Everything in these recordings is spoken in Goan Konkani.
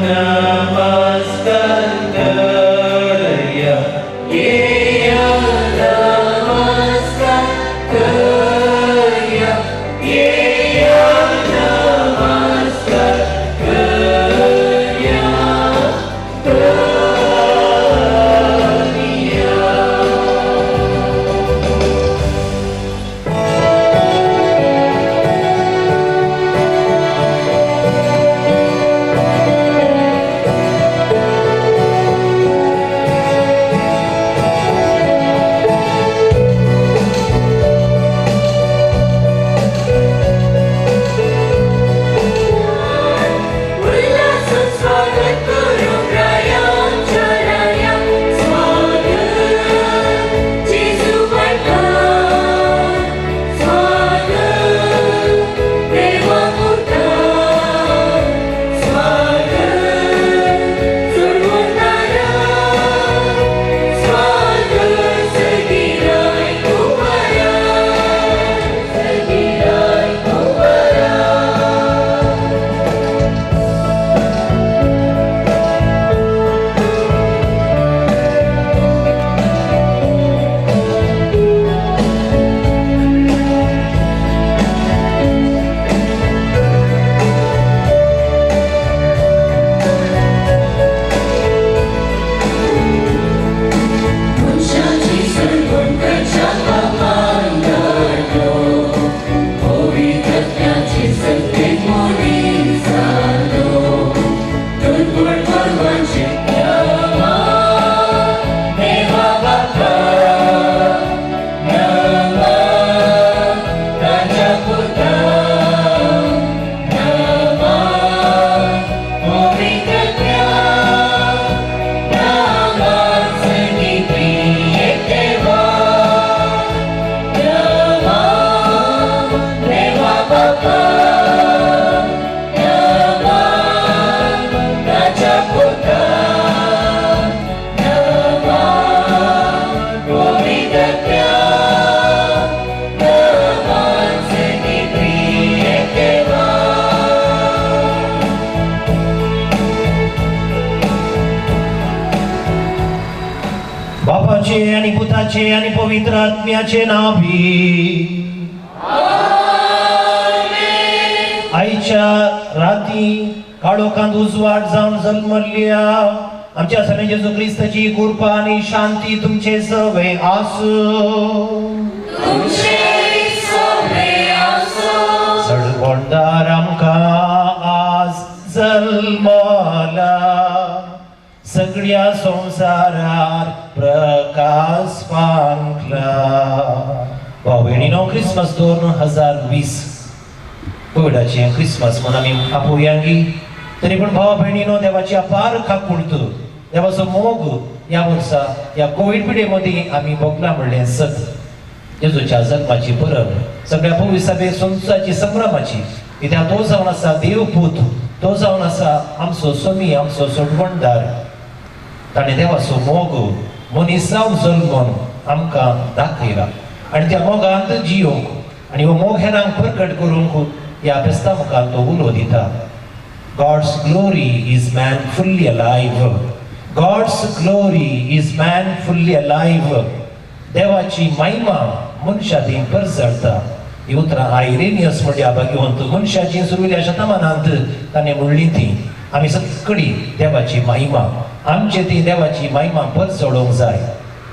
नमस्कार करया, येया नमस्कार करया, येया नमस्कार करया, करया. उल्हासान स्वागत करूंक रायांच्या राया, स्वागत जेजू भाटकार, स्वागत देवा पुता, स्वागत सोडवणारा, स्वागत सगिराय कुमारा, सगिराय कुमारा. मनशाची सोडवण ताच्या पापान धाडलो, पवित्रत्याचे सत्तेन मनीस जालो, दुर्बळ गोरवांचे नमा, देवा बापा, नमा, ताच्या पुता, नमा, पवित्रत्या, बापाचे आणि पुताचे आणि पवित्र आत्म्याचे नावी. आईच्या राती काळोखांत उजवाड जावन जल्मल्ल्या आमच्या सगळ्या जेजू क्रिस्ताची कृपा आणि शांती तुमचे सवे आसूं. सडवणदार आमकां आज जल्मला, सगळ्या संवसारार प्रकाश फांकला. भाव भयणीनो, क्रिसमस 2020 कोविडाचें क्रिसमस म्हूण आमी आपोवयांगी, तरी पूण भावा भयणीनो, देवाची अपार काकुळट, देवाचो मोग ह्या वर्सा ह्या कोवीड पिडे मदीं आमी भोगला म्हणलें सत. जेजूच्या जल्माची परब सगळ्या पवित्र संवसाराची संभ्रमाची, कित्याक तो जावन आसा देवपूत, तो जावन आसा आमचो स्वामी, आमचो सोडवणदार. ताणें देवाचो मोग मनीस जावन जल्मून आमकां दाखयला आनी त्या मोगांत जियोंक आनी हो मोग हेरांक प्रकट करूंक ह्या फेस्ता मुखार तो उलो दिता. God's glory is man fully alive. God's glory is man fully alive. देवाची महिमा मनशा ती परजळता. ही उतरां आयरेनियस म्हणल्या भाग्यवंत मनशाची सुरवेल्या शतमानांत ताणें म्हणली ती. आमी सगळी देवाची महिमा, आमचे ती देवाची महिमा परजळोवंक जाय.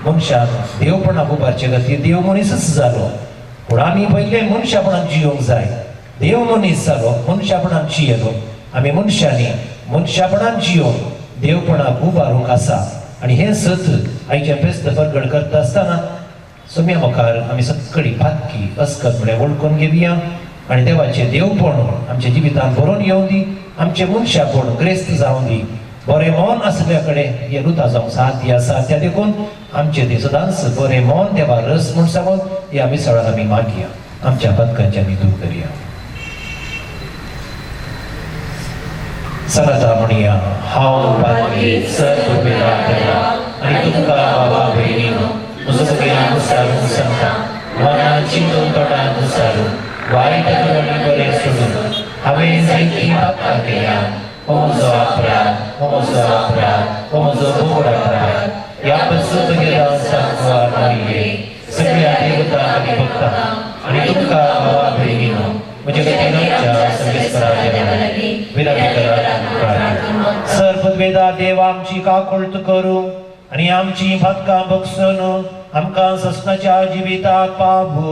मनशान देवपणाक उबारचे खातीर देव मनीसच जालो, पूण आमी पयले मनशापणाक जियोंक जाय. देव मनीस जालो, मनशापणाक जियेलो. आमी मनशांनी मनशापणान जियोवन देवपणाक उबारूंक आसा. आनी हें सत आयचें फेस्त परगट करता आसतना सोम्या मुखार आमी सगळी पातकी अस्कत म्हळ्यार वळखून घेवया आनी देवाचें देवपण आमच्या जिवितांत बरोवन येवं दी, आमचें मनशापण ग्रेस्त जावं दी. बरें मन आसल्या कडेन हें रुता जावंक साध्य आसा. त्या देखून आमचें तें सदांच बरें मन देवा रस म्हूण सांगून ह्या मिसळान आमी मागया. आमच्या पातकांचे आमी दूर करया. सांगाता म्हणया, हांव पातकी सर्व आनी तुमकां बाबा भयणीनो म्हजो भुरग्यांक विचारूंक सांगता, मनान चिंतून तोंडान विचारून वायट करणी बरें सोडून हांवें जायतीं पापां केल्या. हो म्हजो अपराध, हो म्हजो अपराध, हो म्हजो व्हड अपराध. ह्या पासून तुगेल्या सांकवार मारिये, सगळ्या देवतांक आनी भक्तांक आनी तुमकां भावा भयणीनो म्हज्या खातीर आमच्या सर्वेस्परा देवा लागीं विनंती करात. सर पदवेदा देव आमची काकुळट करूं आनी आमची भटकां बगसून आमकां ससनाच्या जिविताक पावो.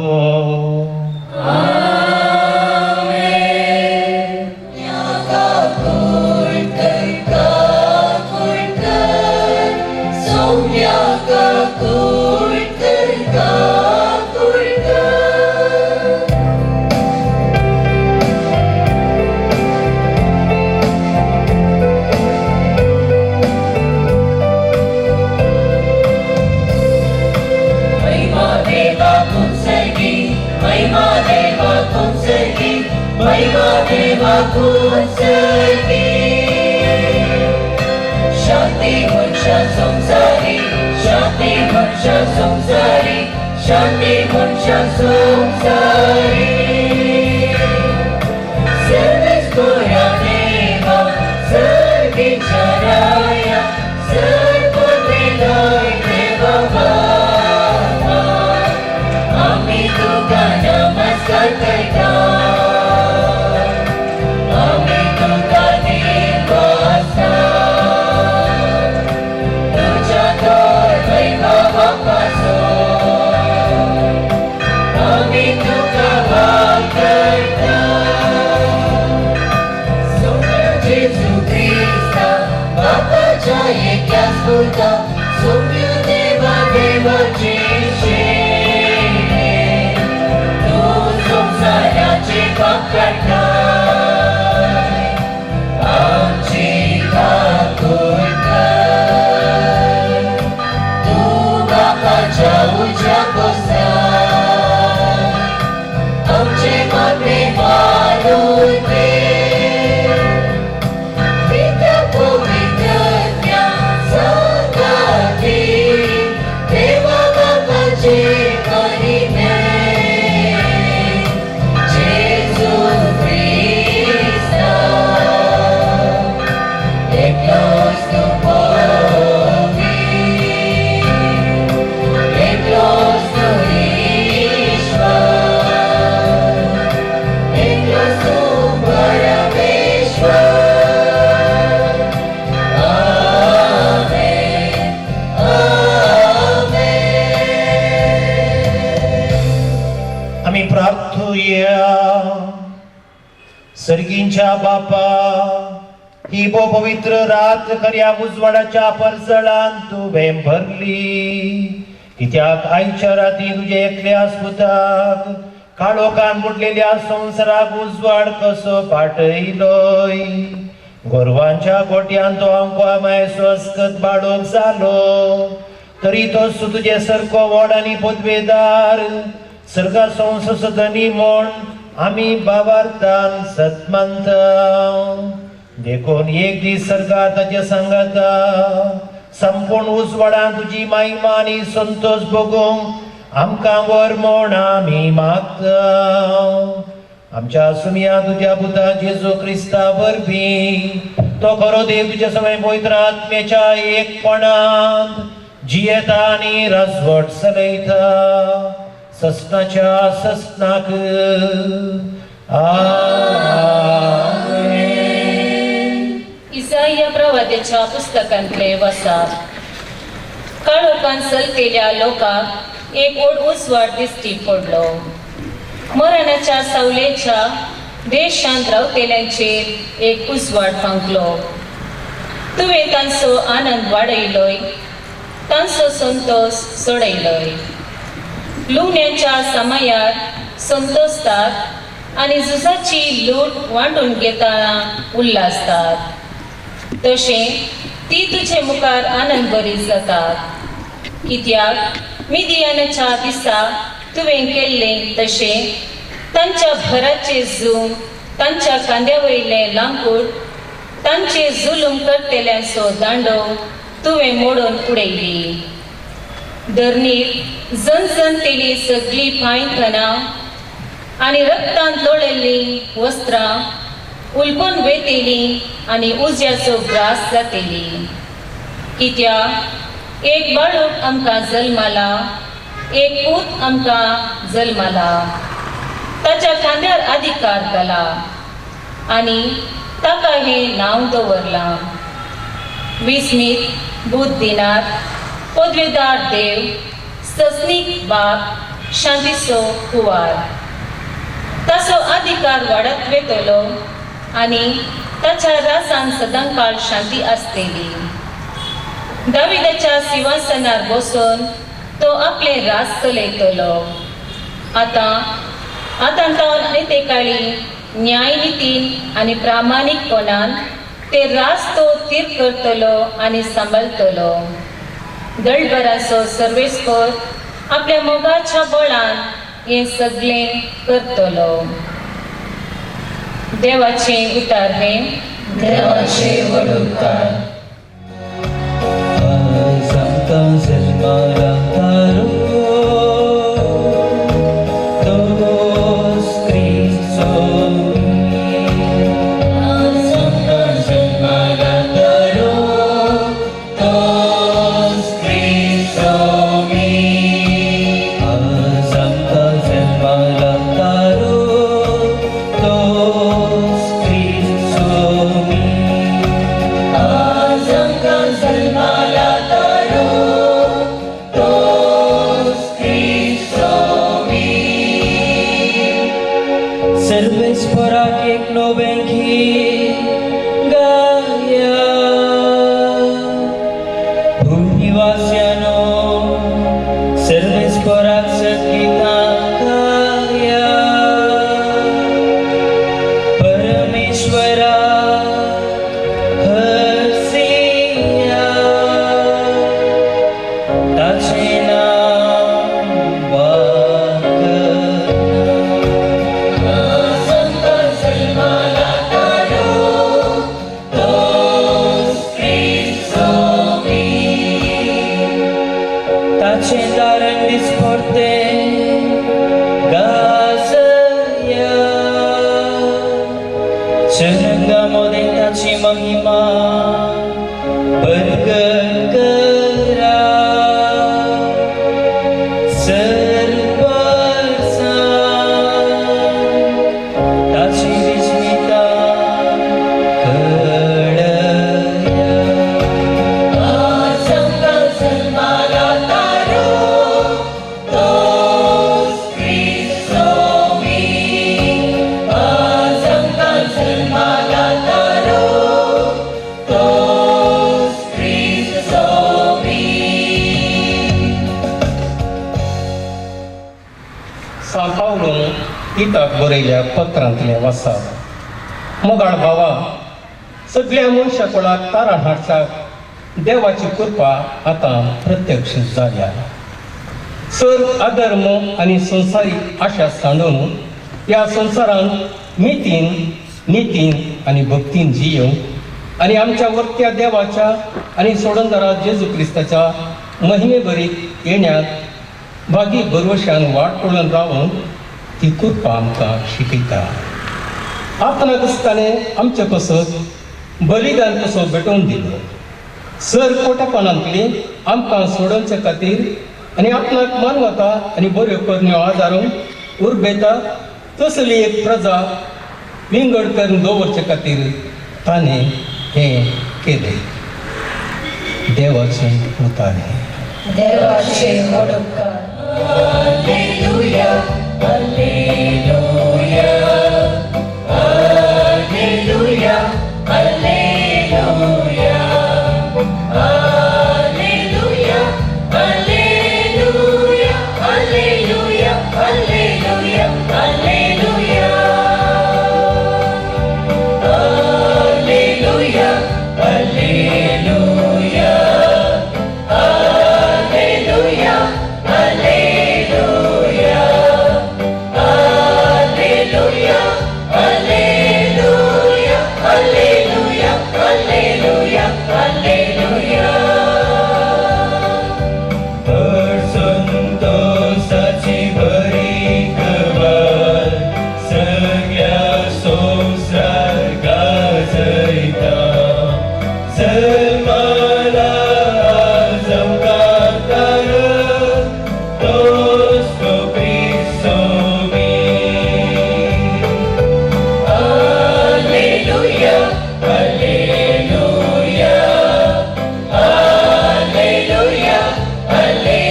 शांती मनशा संसारी, शांती मनशा संसारी, शांती मनशा संसारी. सर्वेस्परा देवा, सर्गीच्या राया, सर्ववेदाय देवा बापा, आमी तुका नमस्कार करता. सर्गींच्या बापा, ही भो पवित्र रात खऱ्या उजवाडाच्या परजळान तुवें भरली. कित्याक आयच्या राती तुजे एकल्या पुताक काळोखान बुडलेल्या संवसाराक उजवाड कसो पाटयलोय. गोरवांच्या गोट्यान तो आमकां मायसो अस्कत बाडोक जालो, तरी तो तुजे सारको व्हड आनी पदवेदार सर्गा संवसाराचो धनी म्हूण आमी बाबार्थान सत मानता. देखून एक दीस सरकार ताचे सांगाता संपूर्ण उजवाडान तुजी महिमा आनी संतोष भोगूंक आमकां वर म्हूण आमी मागता. आमच्या सुमया तुज्या पुता जेजू क्रिस्ता वरवीं तो खरो देव तुज्या सगळ्या पवित्र आत्म्याच्या एकपणांत जियेता आनी राजवट चलयता ससनाच्या ससनाक. आमेन. इसाया प्रवाद्याच्या पुस्तकांतले वसाप. काळोखान चलतेल्या लोकांक एक व्हड उजवाड दिश्टी पडलो. मरणाच्या सावलेच्या देशांत रावतेल्यांचेर एक उजवाड फांकलो. तुवें तांचो आनंद वाडयलोय, तांचो संतोश सोडयलोय. लुवण्याच्या समयार संतोषतात आनी झुजाची लूट वांटून घेतना उल्हासतात, तशें ती तुजे मुखार आनंद बरी जातात. कित्याक मिदियानाच्या दिसा तुवें केल्लें तशें तांच्या घराचे जूम, तांच्या कांद्या वयलें लांकूड, तांचे जुलूम करतेल्यांचो दांडो तुवें मोडून उडयली. धरणीर जनजनतेली सगळीं पांयथनां आनी रक्तांत लोळिल्लीं वस्त्रां उलगून वेतेली आनी उज्याचो ग्रास जातेली. कित्याक एक बाळूक आमकां जल्माला, एक पूत आमकां जल्माला, ताच्या खांद्यार अधिकार घाला आनी ताका हें नांव दवरलां, विस्मीत बुद्धिनाथ, पदवेदार देव, सस्नीक बाप, शांतीचो कुवार. ताचो अधिकार वाडत वेतलो आनी ताच्या रासान सदांकाळ शांती आसतली. दाविदाच्या सिंहासनार बसून तो आपलें राज चलयतलो. आतां आतां तावन आनी ते काळी न्यायनितीन आनी प्रामाणीकपणान ते राज तो थीर करतलो आनी सांबाळटलो. दळभराचो सर्वेस्पर आपल्या मोगाच्या बळान हें सगळें करतलो. देवाचें उतार हें. देवाचे व्हड उपकार. आज आमकां जल्माला तारो तोच क्रिस्त आज आमकां जल्माला तारो तोच क्रिस्त. आज आमकां जल्माला तारो तोच क्रिस्त. आज आमकां जल्माला तारो तोच क्रिस्त. सर्वेस्पराक एक नवें गीत गाया, भूनिवास्यानो सर्वेस्पराक सद्गीतां गाया. परमेश्वरा हरसिया, ताचें नांव वाकना. आज आमकां जल्माला तारो तोच क्रिस्त. ताचें दारण दिसपडतें गाजया, चरंगा मोदें ताची महिमा परगट करा. सरपरसांक ताची विस्मिता कळया. आज आमकां जल्माला तारो तोच क्रिस्त. आज आमकां जल्माला तारो तोच क्रिस्त. सांत पावलून तिताक बरयल्या पत्रांतलें वाचा. मोगाळ भावा, सगल्या मनशा कुळाक तारण हाडचाक देवाची कृपा आतां प्रत्यक्ष जाल्या. सर अधर्म आनी संवसारीक आशा सांडून ह्या संवसारांत मितीन, नितीन आनी भक्तीन जियोवंक आनी आमच्या वर्त्या देवाच्या आनी सोडणदारा जेजू क्रिस्ताच्या महिमे भरीत येण्याक भागी भरवशान वाट पळोवन रावून ती कृपा आमकां शिकयता. आपणाक ताणें आमचे पासत बलिदान कसो भेटोवन दिलो, सर कोटेपणांतली आमकां सोडोवचे खातीर आनी आपणाक मानवता आनी बऱ्यो करण्यो आदारून उर्बेता तसली एक प्रजा विंगड करून दवरचे खातीर ताणें हें केलें. देवाचें उतार हें. देवाचे व्हड उपकार. Alleluia, alleluia, alleluia, alleluia, alleluia, alleluia, alleluia, alleluia, alleluia, alleluia, alleluia, alleluia, alleluia, जल्मला आज आमकां तारक, दोस्त क्रिस्तोमी. Alleluia, Alleluia, Alleluia, Alleluia,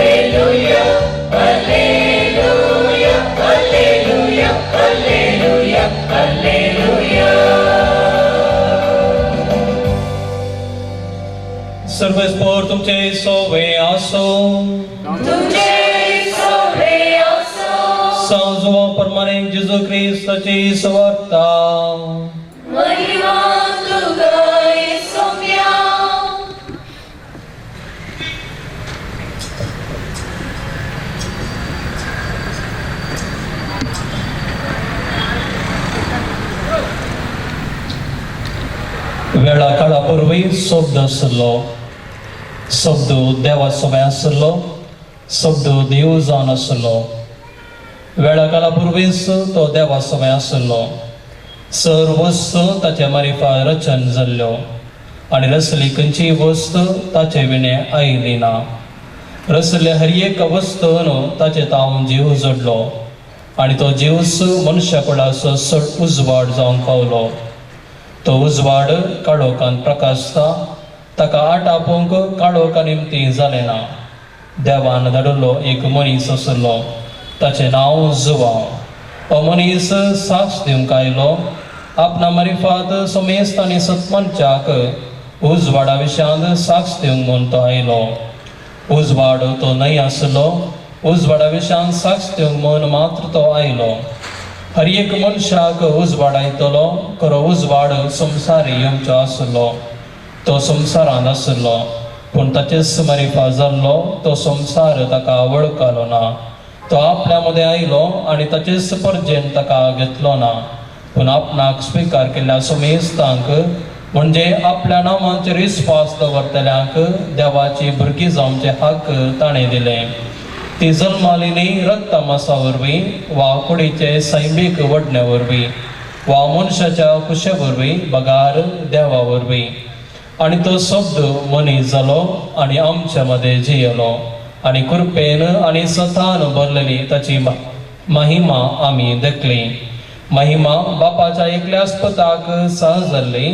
Alleluia, Alleluia, Alleluia, Alleluia, Alleluia. सर्वेस्पोर तुमचे सोवे आसो. तुझे सोवे आसो. संव प्रमाणे जेजू क्रिस्ताची सुवार्ता. महिमा तुका सोम्या. वेळा काळा पूर्वी शब्द आसलो, शब्द देवा समें आसलो, शब्द देव जावन आसलो. वेळा काळा पूर्वीच तो देवा समें आसलो. सर्व वस्तू ताचे मारिफा रचन जाल्ल्यो आनी रसली खंयचीय वस्त ताचे विणे आयली ना. रसले हर एक वस्तून ताचे तावन जीव जोडलो आनी तो जीवस मनशा कुळाचो चड उजवाड जावंक पावलो. तो उजवाड काळोखान प्रकाशता, ताका आट आपोवंक काळोखा निमती जालें ना. देवान धाडिल्लो एक मनीस आसलो, ताचें नांव जुवांव. हो मनीस साक्ष दिवंक आयलो, आपणा मारिफात समेस्त आनी सतमनच्याक उजवाडा विशयांत साक्ष दिवंक म्हूण तो आयलो. उजवाड तो न्हय आसलो, उजवाडा विशयांत साक्ष दिवंक म्हूण मात्र तो आयलो. हर एक मनशाक उजवाड आयतलो. खरो उजवाड संवसारी येवचो आसलो, तो संवसारांत आसलो, पूण ताचेच मारिफा जाल्लो तो संवसार ताका वळखलो ना. तो आपल्या मदें आयलो आनी ताचेच परजेन ताका घेतलो ना. पूण आपणाक स्विकार केल्ल्या समेस्तांक, म्हणजे आपल्या नांवाचेर विस्वास दवरतल्यांक, देवाची भुरगीं जावचे हक्क ताणें दिले. ती जल्माली न्ही रक्ता मासा वरवीं वा कुडीचे सैमीक वडणे वरवीं वा मनशाच्या कुशे वरवीं, बगार देवा वरवीं. आनी तो शब्द मनीस जालो आनी आमच्या मदें जियेलो आनी कृपेन आनी सतान भरलेली ताची महिमा आमी देखली. महिमा बापाच्या एकल्याच पुताक सहज जाल्ली.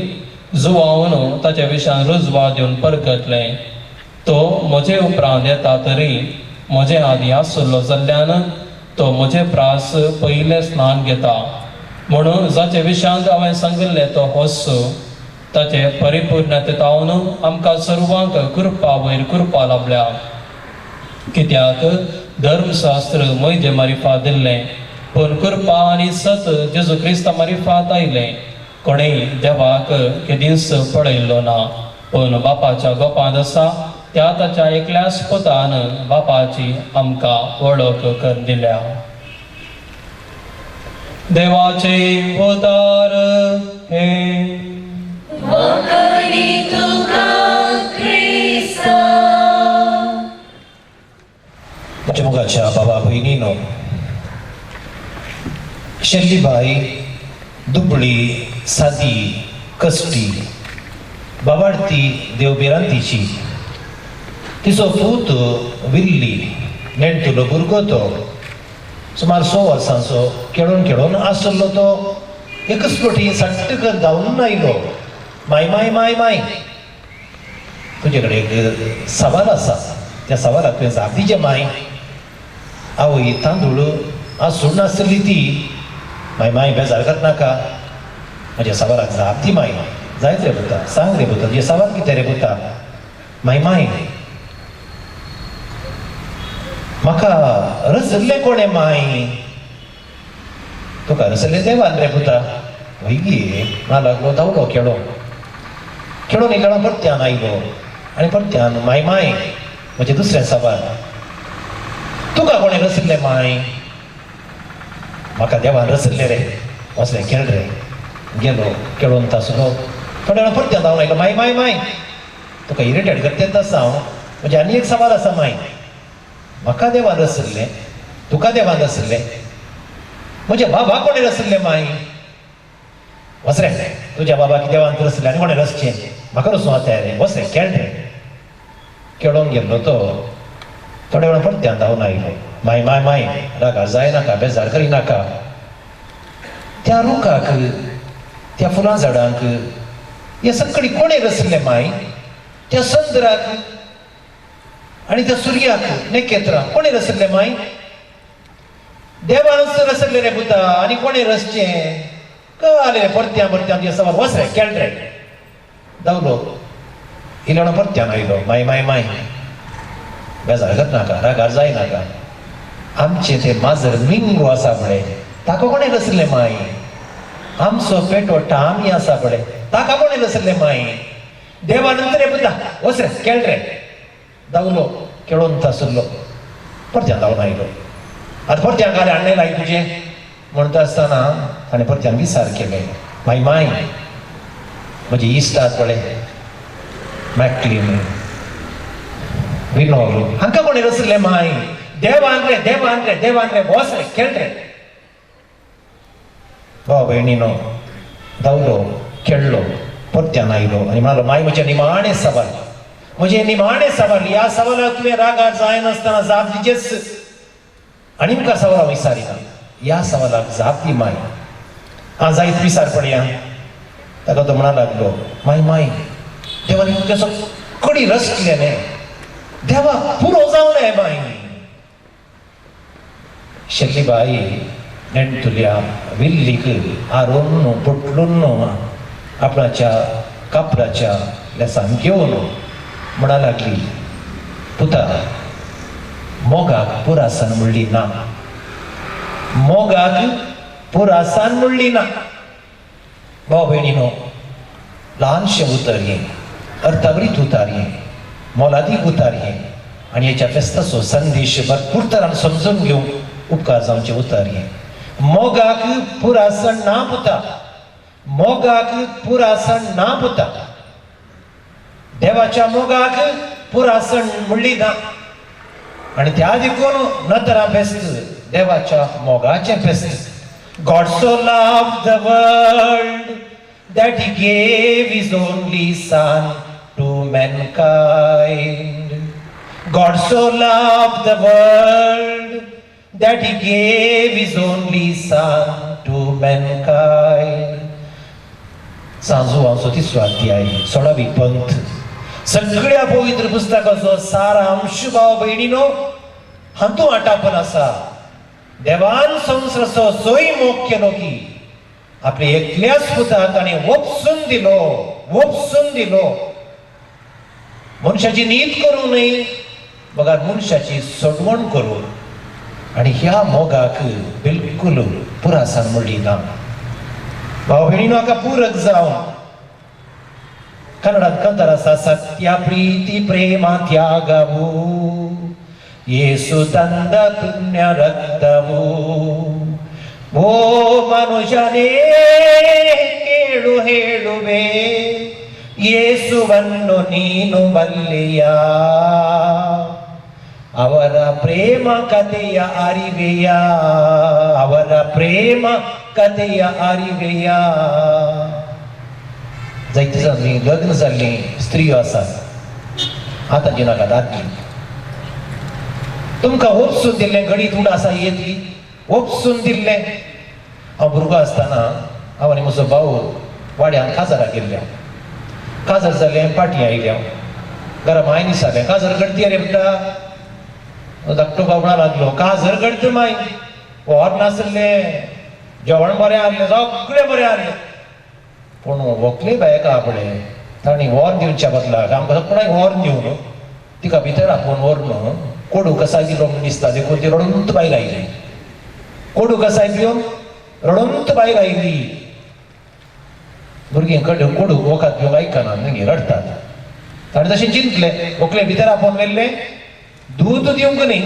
जुवावन ताच्या विशयान रुजवा दिवन परगटलें, तो म्हजे उपरांत येता तरी म्हजे आदीं आसलो जाल्ल्यान तो म्हजे प्रास पयलें स्नान घेता. म्हणून जाचे विशयांत हांवें सांगिल्लें तो होस. ताचे परिपूर्णतेतावन आमकां सर्वांक कृपा वयर कृपा लाभल्या. कित्याक धर्मशास्त्र म्हजे मारिफात दिल्लें, पूण कृपा आनी सत जेजू क्रिस्ता मारिफात आयलें. कोणेय देवाक केदींच पळयल्लो ना, पूण बापाच्या गोपांत आसा त्या ताच्या एकल्याच पुतान बापाची आमकां वळख करून दिल्या. देवाचे उदार हे. वाकडी तुका क्रिस्ता. म्हज्या मोगाच्या बाबा भयणीनो, शेल्लीबाई दुबळी, सादी, कश्टी, बाबाडती देवभिरांतीची. तिचो पूत विल्ली नेणटुलो भुरगो, तो सुमार 6 वर्सांचो, खेळून खेळून आसलो. तो एकच फावटी सट्ट धांवून आयलो, माय माय माय माय, तुजे कडेन एक सवाल आसा, त्या सवालाक तुवें जाप दिवचें माय. आवय तांदूळ आसून नासली ती, माय माय बेजार करनाका, म्हज्या सवालाक जाप दी माय. जायत रे पुता, सांग रे पुता, तुजें सवाल कितें रे पुता. माय माय, म्हाका रचल्लें कोणें माय? तुका रचल्लें देवान रे पुता. हय गे. ना लागलो धांवलो खेळोंक. खेळून येयलो, परत्यान आयलो आनी परत्यान, माय माय, म्हजें दुसरें सवाल, तुका कोणें रचल्लें माय? म्हाका देवान रचल्लें रे. वचलें खेळ रे. गेलो खेळून तासलो. थोड्या वेळान परत्यान धांवन आयलो, माय माय माय, तुका इरिटेट करता आसा हांव, म्हजें आनी एक सवाल आसा माय. म्हाका देवान रचल्लें, तुका देवान रचल्लें, म्हज्या बाबा कोणें रचल्लें माय? वच रे, तुज्या बाबाक देवान रसले आनी कोणें रसचें, म्हाका रसूं आतां रे, वच रे, खेळ रे. खेळोंक गेल्लो तो थोड्या वेळान परत्यान धांवन आयलो. माय माय माय, रागार जायनाका, बेजार करिनाका. त्या रुखाक, त्या फुलां झाडांक हे सगळी कोणें रसले माय? त्या चंद्राक आनी त्या सुर्याक, नखेत्रां कोणें रसले माय? देवान रसले रे पुता, आनी कोणें रसचें? कळ्ळें रे, परत्यान परत्यान तुजें सवाल, वच रे, खेळ रे. धांवलो, इल्लो परत्यान आयलो. माय माय माय, बेजार करनाका, रागार जायनाका. आमचें तें माजर मिंगो आसा पळय, ताका कोणें रसलें माय? आमचो पेटो टामी आसा पळय, ताका कोणें रसलें माय? देवान रे पुता, वच रे, खेळ रे. धांवलो, खेळोन आसलो, परत्यान धांवन आयलो. आतां परत्यान कार्य हाडलें लाय तुजें म्हणटा आसतना ताणें परत्यान विचार केलें. माय माय, म्हजी इश्टात पळय, मॅकलीन, विनोद, हांकां कोणें रसलें माय? देवान रे, देवान रे, देवान रे, वच रे, खेळ रे. भाव भयणीनो, धांवलो, खेळ्ळो, परत्यान आयलो आनी म्हणालो, माय, म्हजें निमाणें सवाल, म्हजें निमाणें सवाल, ह्या सवालाक तुवें रागार जायनासतना जाप दिचेच आनी मुखार सवाल हांव विचारिना, ह्या सवालाक जाप दी माय. आं, जायत विचार पळया. ताका तो म्हणा लागलो, माय माय, देवान तेचो कडी रसले न्ही, देवा पुरो जावं माय. शेल्ली बाई नेणटुल्या विल्लीक आरोवन पोटलून आपणाच्या कापडाच्या लेसान घेवन म्हणा लागली, पुता, मोगाक पुरासान म्हणली ना, मोगाक पुरासान म्हणली ना. भाव भयणीनो, ल्हानशें उतर हें, अर्थावरीत उतार हें, मोलादीक उतार हें आनी हेच्या फेस्ताचो संदेश भरपूर तरान समजून घेवंक उपकार जावचें उतर हें. मोगाक पुरासण ना पुता, मोगाक पुरासण ना पुता, देवाच्या मोगाक पुरासण म्हणली ना. आनी त्या देखून नतरा फेस्त देवाच्या मोगाचें फेस्त. God so loved the world that he gave his only son to mankind. God so loved the world that he gave his only son to mankind. सांजुआंचो तिसरो अध्याय, 16वी पंथ. सगळ्या पवित्र पुस्तकाचो सारांश भाव भयणीनो हातूंत आटापन आसा. देवान संवसाराचो सोय मोग केलो की आपले एकल्याच पुताक ताणें वपसून दिलो, वपसून दिलो. मनशाची नीत करूं न्हय, बगर मनशाची सोडवण करून. आनी ह्या मोगाक बिलकुल पुरासान म्हणली ना. भाव भयणीनो, हाका पूरक जावन कन्नडात कंतर आसा, सत्य प्रीती प्रेम त्यागವು ಯೇಸು ತಂದ ಪುಣ್ಯ ರಕ್ತವು. ಓ ಮನುಜನೇ ಕೇಳು ಹೇಳುವೆ, ಯೇಸುವನ್ನು ನೀನು ಬಲ್ಲಿಯ, ಅವರ ಪ್ರೇಮ ಕಥೆಯ ಅರಿವೆಯ, ಅವರ ಪ್ರೇಮ ಕಥೆಯ ಅರಿವೆಯ. जायती जाल्लीं लग्न जाल्लीं स्त्रियो आसात, आतां नाका दादली. तुमकां ओपसून दिल्लें घडीत उडा आसा येतली ओपसून दिल्लें. हांव भुरगो आसतना हांव आनी म्हजो भाव वाड्यान काजाराक गेल्ले. काजार जालें, पाटी आयले हांव घरा. माय दिसालें, काजर घडती रे म्हणटा. धाकटो भाव म्हणा लागलो, काजर घडटा माय, वोर नासलें, जेवण बरें आहलें, सगळें बरें आहलें, पूण व्हंकले बायक आहा पळय, तांणी व्होर दिवच्या बदलाक आमकां कोणाक व्होर दिवन तिका भितर आपोवन व्हरून कोडू कसाय दिलो म्हूण दिसता. देखून ती रडून भायर आयली. कोडू कसाय पिवन रडून भायर आयली. भुरगीं कडू कोडू वखद पिवंक आयकना, मागीर रडटात. ताणें तशें चिंतलें, व्हंकले भितर आपोवन व्हेल्लें, दूद दिवंक न्ही,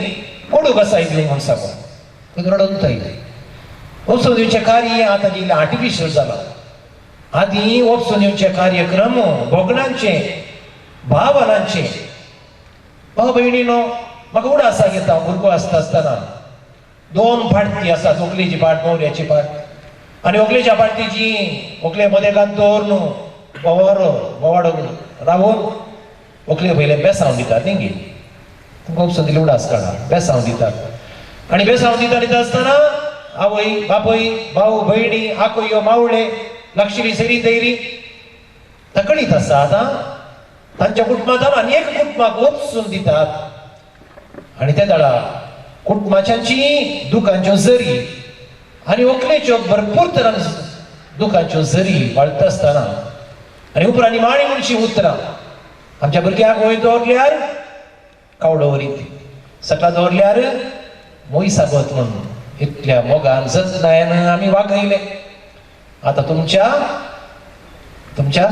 कोडू कसाय दिवंक म्हूण सांगून रडून आयली. वचून दिवचें कार्य आतां इल्लें आर्टिफिशियल जालां. आदीं वचून दिवचे कार्यक्रम भोगणांचे, भावनांचे. भाव भयणीनो, म्हाका उडास घेता, भुरगो आसता आसतना दोन पाटती आसा, व्हंकलेची पाट, न्हवऱ्याची पाट. आनी व्हंकलेच्या पार्टीची व्हंकले मदेकात दवरून बोवारो बोवाडो रावून व्हंकले पयलें बेसांव दितात न्ही गे. तुमकां उपसून दिली उडास काडा बेसांव दितात आनी बेसांव दिता दिता आसतना आवय बापूय भाऊ भयणी आकयो मावळे लागशिली सैरी तैरी तकळीत आसा. आतां तांच्या कुटुंबांत आनी एक कुटुंबाक उपसून दितात आनी ते दळा कुटुंबाच्यांची दुखांच्यो जरी आनी व्हंकलेच्यो भरपूर तरान दुखांच्यो जरी वाळटा आसतना आनी उपरांत निमाणी म्हणशी उतरां आमच्या भुरग्याक वयर दवरल्यार कावडो वरीत सकला दवरल्यार मोयसागत म्हूण इतल्या मोगान जतनायेन आमी वागयले. आतां तुमच्या तुमच्या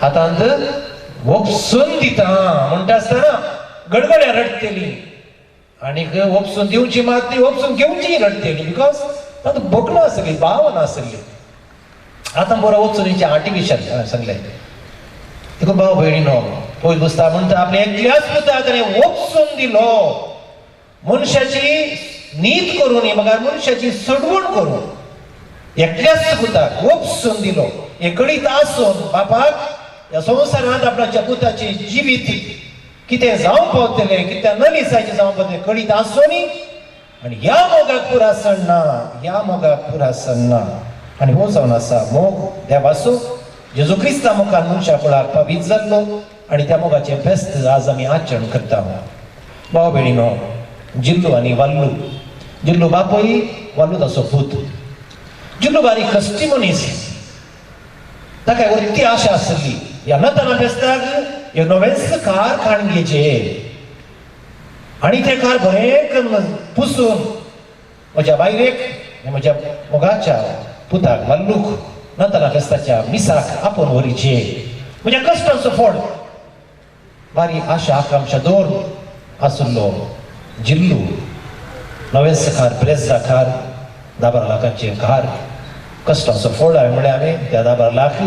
हातांत वपसून दिता म्हणटा आसतना गडगड्या रडटली आनीक वपसून दिवची मात ती वपसून घेवची रडटली because तातूंत भोगणां आसली भावना आसली. आतां बरो वपसून आर्टिफिशियल सांगलें देखून भाव भयणीनो पयस बसता म्हणटा आपल्या एकल्याच पुता ताणें वपसून दिलो मनशाची नीत करून मगर मनशाची सोडवण करून एकल्याच पुताक वपसून दिलो. हे कळीत आसून बापाक ह्या संवसारांत आपणाच्या पुताची जिवीत कितें जावंक पावतलें कितें नलिसाचें जावंक पावतलें कळीत आसून आनी ह्या मोगाक पुरा सणना ह्या मोगाक पुरा सणना. आनी हो जावन आसा मोग देवाचो जेजू क्रिस्ता मुखार मनशा कुळाक पावीत जाल्लो आनी त्या मोगाचें फेस्त आज आमी आचरण करता. भाव भयणीनो जिल्लू आनी वाल्लू जिल्लू बापूय वाल्लू ताचो पूत. जिल्लू बारीक कश्टी मनीस ताका वरती आशा आसली ह्या नताना फेस्ताक हे नवेंच कार काण घेवचें आनी तें कार बरें करून पुसून म्हज्या बायलेक म्हज्या मोगाच्या पुताक वाल्लूक नताना फेस्ताच्या मिसाक आपोवन व्हरीचे म्हज्या कश्टांचो फोड बारी आशा आकांक्षा दवरून आसलो जिल्लू नवेंच कार ब्रेजा कार 10-12 लाखांचें कार कश्टांचो फोड हांवें म्हणलें हांवें त्या 10-12 लाख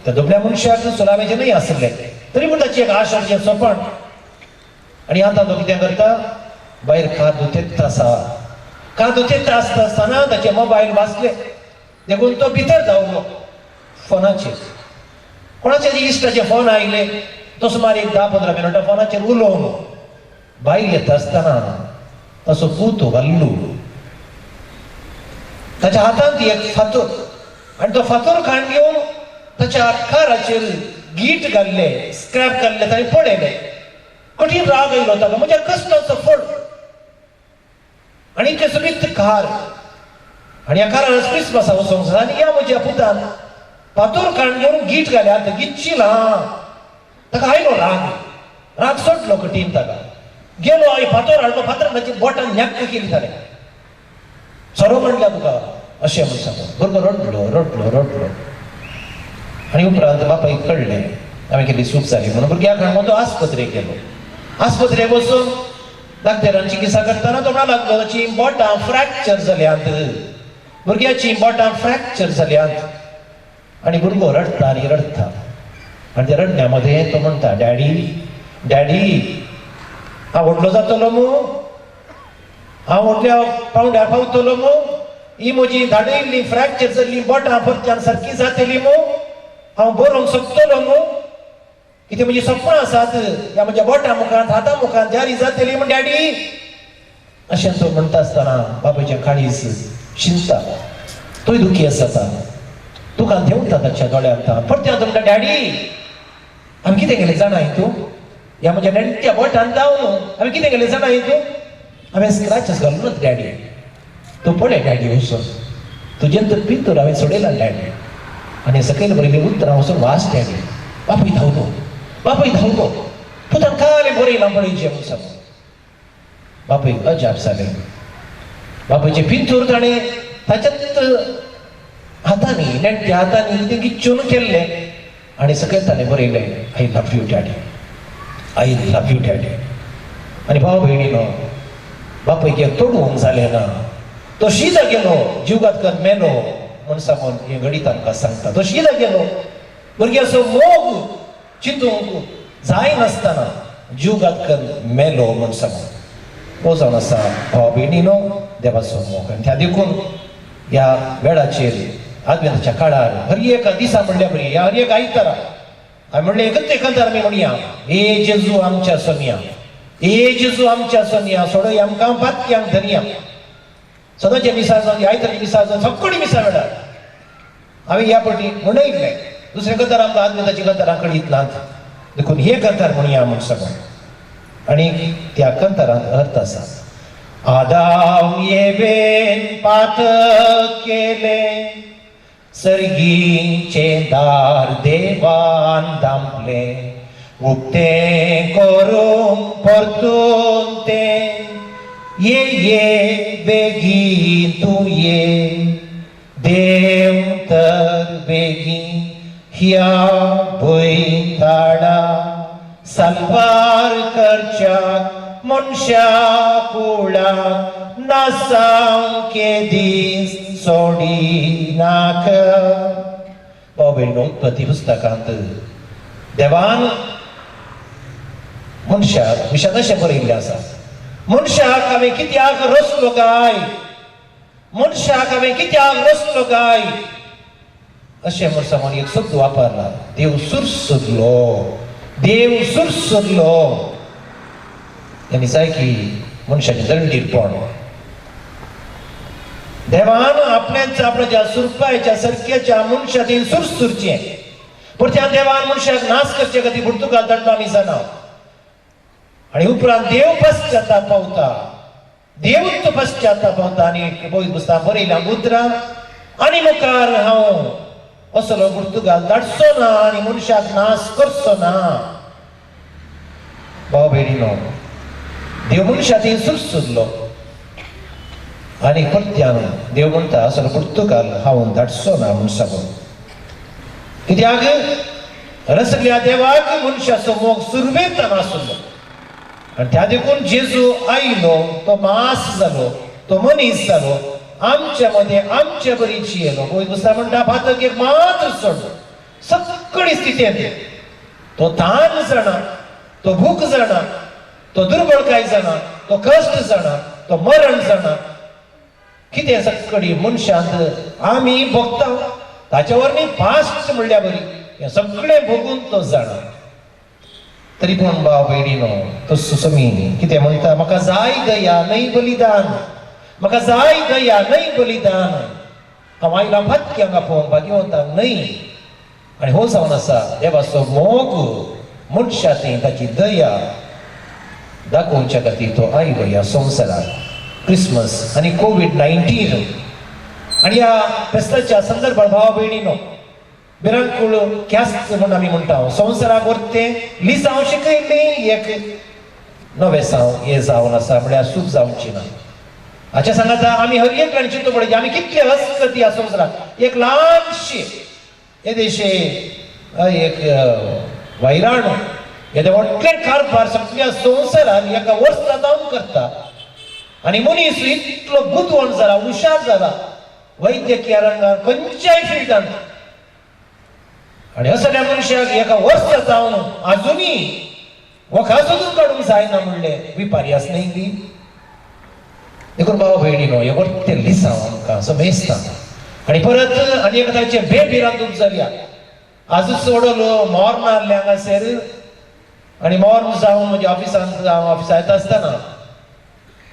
त्या दुबळ्या मनशाक सोलावेचें न्हय आसलें तरी पूण ताची एक आशाचें सपन. आनी आतां तो कितें करता भायर कार दुतेत आसा कार दुतेत आसता आसतना ताचें मोबायल वाजलें देखून तो भितर धांवलो फोनाचेर कोणाच्या इश्टाचे फोन आयले तो सुमार एक 10-15 मिनटां फोनाचेर उलोवन भायर येता आसतना ताचो पूत वाल्लू ताच्या हातांत एक फातोर आनी तो फातोर काण घेवन ताच्या काराचेर गीट घाल्ले स्क्रॅप घाल्ले ताणें पळयलें. कठीण राग आयलो ताका म्हज्या कश्टाचो फळ आनी इतलें सोबीत कार आनी ह्या कारार क्रिसमसा वचोंक जाय आनी ह्या म्हज्या पुतान फातोर काण घेवन गीट घाल्यात गिच्चिला ताका आयलो राग राग सोडलो कठीण ताका गेलो आई फातोर हाडलो फातरान ताची बोटान न्याक्क केली ताणें सोरो म्हणल्या तुका अशें म्हूण सांगून भुरगो रडलो रडलो रडलो. आनी उपरांत बापायक कळ्ळें हांवें केल्ली चूक जाली म्हणून भुरग्याक हाडून तो आस्पत्रेक गेलो. आस्पत्रेक वचून डाक्टरान चिकित्सा करतना तो म्हणा लागलो ताची बोटां फ्रॅक्चर जाल्यांत भुरग्याची बोटां फ्रॅक्चर जाल्यांत आनी भुरगो रडटा आनी रडटा आनी त्या रडण्या मदें तो म्हणटा डॅडी डॅडी हांव व्हडलो जातलो मू हांव व्हडल्या पावंड्यार पावतलो मू ही म्हजी धाडयल्ली फ्रॅक्चर जाल्ली बोटां परत्यान सारकी जातली मू हांव बरोवंक शकतलो मू कितें म्हजी सपनां आसात ह्या म्हज्या बोटां मुखार हाता मुखार जारी जातली म्हण डॅडी अशें तो म्हणटा आसतना बापायचें काळीज शिंता तोय दुखी जाता तुका देंवता ताच्या दोळ्यांत परत्यान तो म्हणटा डॅडी आमी कितें केलें जाणा तूं ह्या म्हज्या नेण्ट्या बोटान धांवन हांवें कितें केलें जाणा तूं हांवें स्क्रॅचीस घालूनच डॅडी तूं पळय डॅडी वचून तुजें तर पिंतूर हांवें सोडयला डॅडी आनी सकयल बरयल्लीं उतरां वचून वाच डॅडी. बापूय धांवलो बापूय धांवलो पुतान कालें बरयलां पळयचें म्हूण सांगून बापूयक अजाप जालें. बापूयचें पिंतूर ताणें ताच्याच हातांनी नेण्ट्या हातांनी तें गिच्चून केल्लें आनी सकयल ताणें बरयलें I love you daddy I love you daddy. आनी भाव भयणीनो बापूयक हें तोडूंक जालें ना तो शिदा गेलो जिवघात कर मेलो म्हूण सांगून हें घडीत आमकां सांगता. तो शिदा गेलो भुरग्याचो मोग चिंतूंक जायनासतना जीवघात कर मेलो म्हूण सांगून हो जावन आसा भाव भयणीनो देवाचो मोग. आनी त्या देखून ह्या वेळाचेर आदवेंताच्या काळार हर एका दिसा म्हणल्या बरी ह्या हर एक आयतारा हांवें म्हणलें एकच एकांतार आमी म्हणया, ए जेजू आमच्या सोनिया, ए जेजू आमच्या सोनिया, सोडय आमकां पातक्यांक धनिया. सदांचे मिसा जावन आयतारचे मिसा जावन सगळी मिसा वेळार हांवें ह्या पटी म्हणयलें. दुसरें कंतार आमकां आदवेंताची कंतारां कळीत नात, देखून हे कंतार म्हणया म्हूण सगळें. आनी त्या कंतारांत अर्थ आसा, आदाव येवेन पातक केलें, सर्गीचें दार देवान दामलें, उक्तें करूंक परतून तें, ये ये बेगीन तूं ये, देव तर बेगीन ह्या भुंयताळा, साल्वार करच्याक मनशा कुळाक नासावके दीस सोडिनाक. भाव भयणीनो, उत्पत्ती पुस्तकांत देवान मनशाक विशांत अशें बरयिल्लें आसा, मनशाक हांवें कित्याक रचलो काय, मनशाक हांवें कित्याक रचलो काय, अशें म्हूण सांगून एक शब्द वापरला, देव सुरसुरलो, देव सुरसुरलो. आनी जाय की मनशाचें दंडीरपण देवान आपल्याच आपल्याच्या सुरपायच्या सरक्याच्या मनशातील सुरसुरचें. परत्यान देवान मनशाक नाश करचे खातीर पुर्तुगाल धाडलो आमी जाणा. आनी उपरांत देव पश्चाताप पावता, देवूच पश्चाताप पावता. आनी पवित्र पुस्तकां बरयल्या उतरां आनी मुखार हांव असलो पुर्तुगाल धाडचो ना आनी मनशाक नाश करचो ना. भाव भयणीनो, देव मनशाती सुरसुरलो आनी परत्यान देव म्हणटा असलो पुर्तुगाल हांव धाडचो ना म्हूण सांगून. कित्याक रसल्या देवाक मनशाचो मोग सुरवेंत नासलो आनी त्या देखून जेजू आयलो, तो मास जालो, तो मनीस जालो, आमच्या मदें आमचे बरी जियेलो. पवित्र पुस्तक म्हणटा पातक एक मात्र सोडलो, सगळी स्थितींत तो तान जाणा, तो भूक जाणा, तो दुर्बळकाय जाणा, तो कश्ट जाणा, तो मरण जाणा. कितें सगळी मनशांत आमी भोगता ताच्या वरवीं पास्ट म्हणल्या बरी हें सगळें भोगून तो जाणा. तरी पूण भाव भयणीनो, तो सुसमी कितें म्हणटा, म्हाका जाय दया न्हय बलिदान, म्हाका जाय दया न्हय बलिदान, हांव आयलां भातक्यांक आपोवंक भाग्यवंतांक न्हय. आनी हो जावन आसा देवाचो मोग मनशा थंय ताची दया दाखोवच्या खातीर तो आयलो ह्या संवसाराक. क्रिसमस आनी कोवीड-19 आनी ह्या फेस्ताच्या संदर्भात भावा भयणीनो, भिरांकूळ ख्यास्त म्हूण आमी म्हणटा, संवसाराक वरतें लिसांव शिकयल्लें एक नवें साव हें जावन आसा, म्हळ्यार सूख जावची ना. हाच्या सांगाता आमी हर एकल्यान चिंतू पडय आमी कितले हसकती ह्या संवसाराक. एक ल्हानशी येदेशे एक वैराणू येदे व्हडले कारभार सगळ्या संवसारान एका वर्सा जावन करता आनी मनीस इतलो बुदवंत जाला, हुशार जाला वैद्यकीय रंगार खंयच्याय फिल्डान. आनी असल्या मनशाक एका वर्सा जावन आजुनूय वखदां सोदून काडूंक जायना म्हणलें विपार्यास न्हय ती. देखून भाव भयणीनो, हें व्हडलें लिसांव आमकां समेस्ता. आनी परत आनी एका ताचे बेभिरांतूच जाल्या. आजूच वडलो मोर मारलें हांगासर आनी मोर जावन म्हज्या ऑफिसांत हांव ऑफिसांत येता आसतना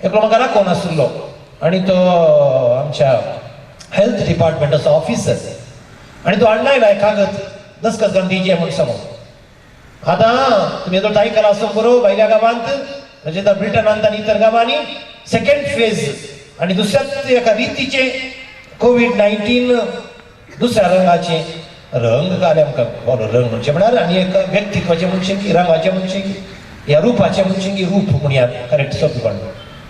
एकलो म्हाका राखोवन आशिल्लो आनी तो आमच्या हेल्थ डिपार्टमेंटाचो ऑफिसर आनी तो हाडला आयला कागद दस्खत घालून दिवचें म्हूण सांगून. आतां तुमी तो आयकला आसूंक बरो, भायल्या गांवांत म्हणजे ब्रिटनांत आनी इतर गांवांनी सेकंड फेज आनी दुसऱ्याच एका रितीचें कोवीड-19 दुसऱ्या रंगाचें रंग घाले आमकां बरो रंग म्हणचें म्हळ्यार आनी एक व्यक्तित्वाचें म्हणचें की रंगाचें म्हणचें की ह्या रुपाचें म्हणचें की रूप म्हणया करेक्ट सोंपेपण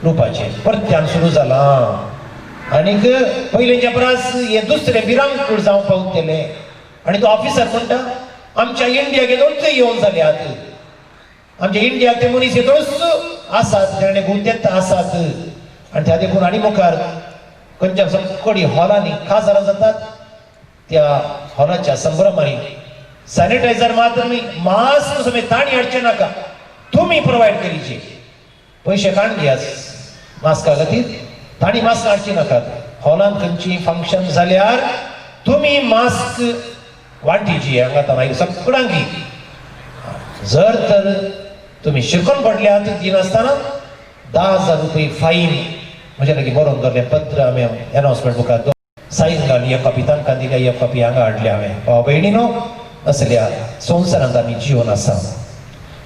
रुपाचें परत्यान सुरू जालां आनीक पयलींच्या परस हें दुसरें भिरांकूळ जावंक पावतलें. आनी तो ऑफिसर म्हणटा आमच्या इंडियाक येदोळच येवन जाल्यात, आमच्या इंडियाक ते मनीस येदोळच आसात, तेणे गुंतेत आसात. आनी त्या देखून आनी मुखार खंयच्या सगळी हॉलांनी काजारां जातात त्या हॉलाच्या संभ्रमांनी सॅनिटायझर मात्र न्ही, मास्क समेत ताणी हाडचें नाका, तुमी प्रोवायड करीचे, पयशे काडून घेयात मास्का खातीर, ताणी मास्क हाडची नाकात. हॉलांत खंयची फंक्शन जाल्यार तुमी मास्क वांटीची हांगा आतां मागीर सगळ्यांकी. जर तर तुमी शिरकोन पडल्यात दिनासतना 10,000 रुपये फायन. म्हज्या लागीं बरोवन दवरलें पत्र हांवें एनावन्समेंट बुकार सायन घाली. एक कॉपी तांकां दिल्या, एक कॉपी हांगा हाडल्या हांवें. भाव भयणीनो, असल्या संवसारांत आमी जिवन आसा.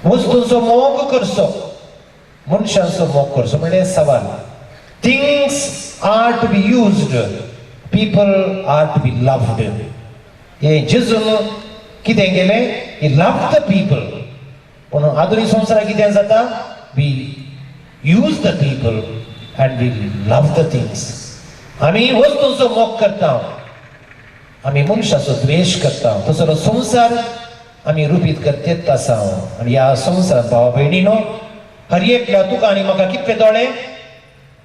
वस्तूंचो मोग करचो, मनशांचो मोग करचो म्हणल्यार सवाल. Things are to be used, people are to be loved. हे जेजून कितें केलें? He love the people. पूण आधुनीक संवसारात कितें जाता? We use the people and we love the things. आमी वस्तूंचो मोग करता, आमी मनशाचो द्वेश करता. तसो संवसार आमी रुपीत करतेच आसा. आनी ह्या संवसारांत भावा भयणीनो, हर एकल्या तुका आनी म्हाका कितले दोळे,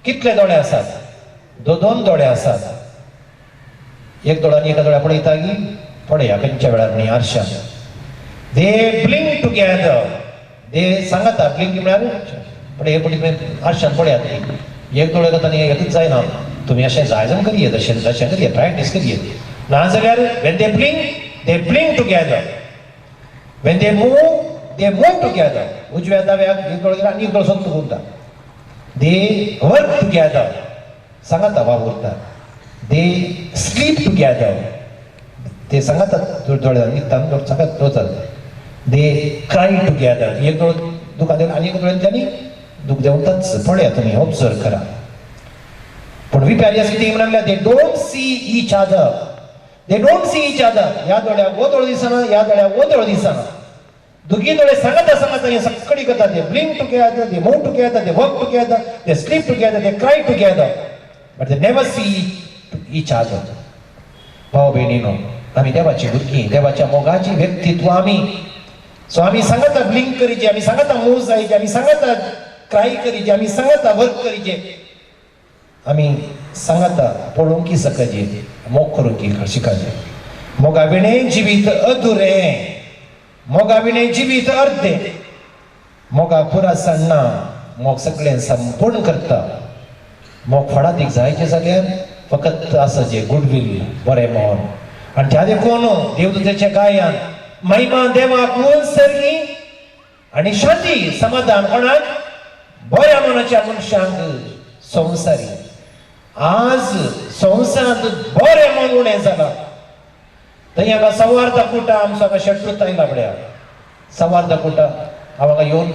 कितले दोळे आसात? दोन दोन दोळे आसात. एक दोळो आनी एका दोळ्या पळयता की पळया खंयच्या वेळार न्ही आरशान. They blink together. They सांगता, ब्लिंक म्हळ्यार पळय, एक पळय आरशान पळयात ती एक दोळे जाता आनी एकच जायना. तुमी अशें जाय जाण करयेत, अशें अशें करयेत, प्रॅक्टीस करयेत. नाजाल्यार when they blink, they blink together. When they move, they move together. उजव्या दाव्याक एक दोळो गेला आनी एक दोळो सोदतो उरता. They work together. सांगाता वावुरतात. They sleep together. ते सांगातात दोळे न्हिदता सांगात वतात. They cry together. एक दोळो दुकान देवन आनी एक दोळ्यांतल्यानी दूख देंवताच. पळया तुमी, ऑब्जर्व करा. पूण विप्यारियस कितें म्हणलें? They don't see each other. They don't see each other. ह्या दोळ्याक हो दोळो दिसना, ह्या दोळ्याक हो दोळो दिसना. दोगी दोळे सांगता सांगता हे सगळी करता. They blink together, they move together, they work together, they sleep together, they cry together, but they never see each other. भाव भयणीनो, आमी देवाची भुरगीं, देवाच्या मोगाची व्यक्तित्व आमी. सो आमी सांगता ब्लिंक करीचे, आमी सांगता मूव जायचे, आमी सांगता क्राय करीचे, आमी सांगता वर्क करीचे, आमी सांगता पळोवंक सकाचे, मोग करूंक शिकाचे. मोगा विणे जिवीत अधुरें, मोगा विणे जिवीत अर्दे. मोगाक पुरा सण्णा, मोग सगळें संपूर्ण करता. मोग फळादीक जायचें जाल्यार फकत आसा जे गुडवील, बरें मन. आनी त्या देखून देवदूतेच्या गायान महिमा देवाक उंच सर्गी आनी शांती समाधान कोणाक? बऱ्या मनाच्या मनशांक संवसारी. आज संवसारांत बरें मन उणें जालां. थंय हांगा सवार्दा कुटा आमचो हांगा शत्रुता आयला पळया. सवार्दा कुटा हांव हांगा येवन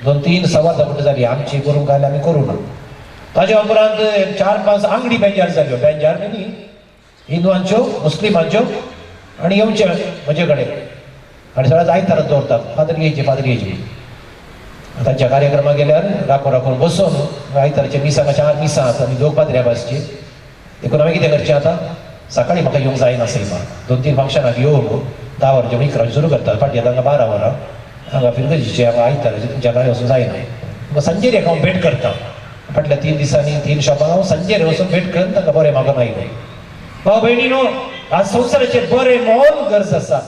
2-3 सवार्दा कुटां जाली आमची. करूंक घाली, आमी करूं ना. ताज्या उपरांत 4-5 आंगडी बेंजार जाल्यो. बेंजार न्ही, हिंदवांच्यो, मुस्लिमांच्यो. आनी येवचे म्हजे कडेन आनी सगळ्यात आयतारा दवरतात, फादर येयचे, फादर येयचे. तांच्या कार्यक्रमाक गेल्यार राखून राखून बसून आयतारच्या मिसांक चार मिसां आसा आनी दोग पाद्र्या बसची. देखून हांवें कितें करचें आतां? सकाळीं म्हाका येवंक जायना सैमा. 2-3 फंक्शनाक येवन 10 वरांचे 11 सुरू करतात, फाटीं येता हांगा 12 वरां. हांगा फिरगजीचे हांगा आयताराचे तुमच्या घरा वचूंक जायना. म्हाका सांजेर एक हांव भेट करता. फाटल्या 3 दिसांनी तीन शॉपांक हांव सांजेर वचून भेट करून तांकां बरें मागून आयलो. भाव भयणीनो, आज संवसाराचेर बरें मन गरज आसा.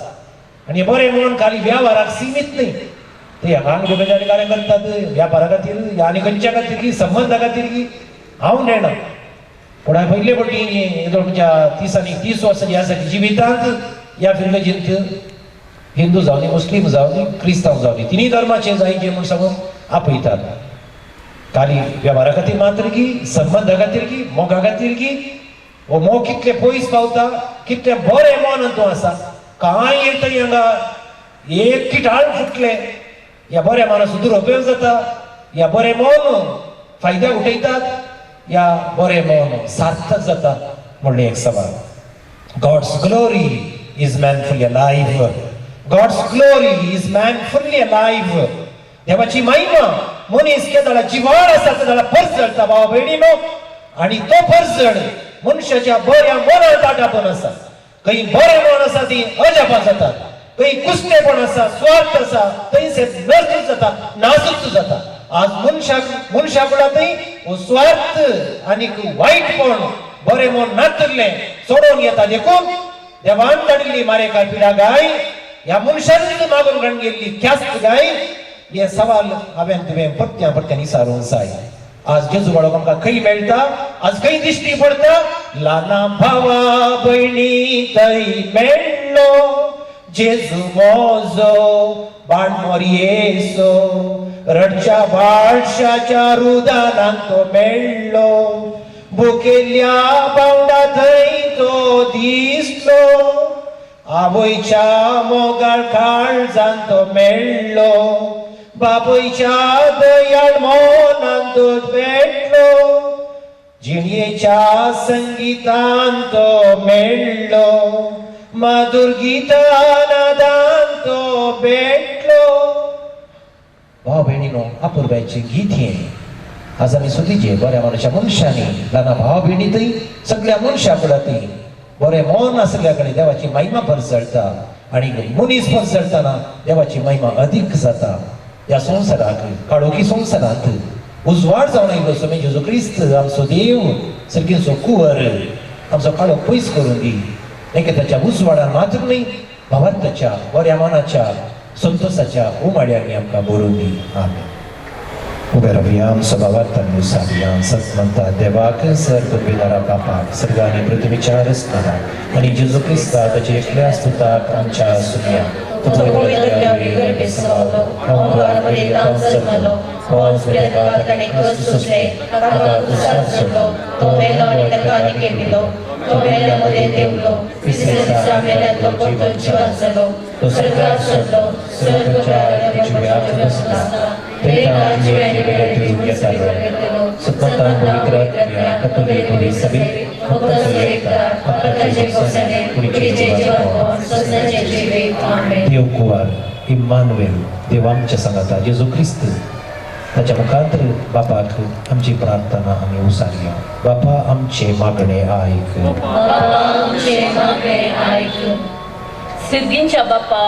आनी बरें मन खाली वेव्हाराक सीमीत न्ही. ते हांगा आंगडी बेजारी कार्य करतात व्यापारा खातीर आनी खंयच्या खातीर की संबंदा खातीर की हांव नेणा. पूण हांवें पयले फावटी येदोळ म्हज्या 30 आनी 30 वर्सां ह्या जिवितांत ह्या फिरगजींत हिंदू जावं, मुस्लीम जावं, क्रिस्तांव जावं, तिनूय धर्माचे जायचे म्हूण सांगून आपयतात. खाली वेव्हारा खातीर मात्र की संबंदा खातीर की मोगा खातीर की हो मोग कितले पयस पावता, कितले बरें मन तूं आसा. कांय एक तरी हांगा एक किटाळ फुटलें, ह्या बऱ्या मनाचो दुरुपयोग जाता. ह्या बरें मन फायद्याक उठयतात, ह्या बरें मन सार्थक जाता म्हणलें एक सवाल. God's glory is man fully alive. God's glory is man fully alive. देवाची महिमा मनीस केदळा जिवाळ आसा तेदळा परजळता भावा भयणीनो. आनी तो परजळ मनशाच्या बऱ्या मनात आटापून आसा. खंय बरें मन आसा ती अजापां जातात. खंय कुस्तेपण आसा, स्वार्थ आसा, थंयसर नश्ट जाता, नाजूक जाता. आज मनशाक मनशा थंय स्वार्थ आनीक वायटपण, बरें मन नातरलें सोडोवन येता. देखून देवान धाडिल्ली मारेकार पिडा गाय, ह्या मनशान मागून घाण गेल्ली ख्यास्त गाय, हे सवाल हांवें तुवें परत्या परत्यान विचारूंक जाय. आज जेजू बाळक आमकां खंय मेळटा? आज खंय दिश्टी पडटा? ल्हाना भावा भयणी थंय मेळ्ळो जेजू मोजो बाणमोर येसो रडच्या बाळशाच्या रुदानान तो मेळ्ळो भुकेल्ल्या बावडा थंय तो दिसलो आवयच्या मोगाळ काळजान तो मेळ्ळो बापूयच्या दयाळ मनान तो भेटलो जिणयेच्या संगीतान तो मेळ्ळो माधुर गीतानादान तो भेटलो. भाव भयणीनो अपुरबायचें गीत हें आज आमी सुदीचे बऱ्या मनाच्या मनशांनी ल्हाना भाव भयणी थंय सगळ्या मनशां कडेन बरें मन आसल्या कडेन देवाची महिमा परजळटा आनी मनीस परजळटना देवाची महिमा अदीक जाता. ह्या संवसाराक काळोखी संवसारांत उजवाड जावन आयलो स्वामी जेजू क्रिस्त आमचो देव सर्गीचो कुंवर आमचो काळोख पयस करून दी. एके ताच्या उजवाडान मात्र न्हय भावार्थाच्या बऱ्या मनाच्या संतोषाच्या उमाड्यांनी आमकां भरून दी. आमेन. उबे रावया आमचो भावार्थान उसावया. सत म्हणटा देवाक सर पदवीदारा बापाक सर्ग आनी पृथ्वीच्या रचणाराक आनी जेजू क्रिस्ता ताच्या एकल्या स्तुताक आमच्या सुनया. देव कुवार इम्मानुएल देव आमच्या सांगाता जेजू क्रिस्त ताच्या मुखांतर बापाक आमची प्रार्थना आमी उसारया. बापा आमचे मागणे आयक. सिर्गींच्या बापा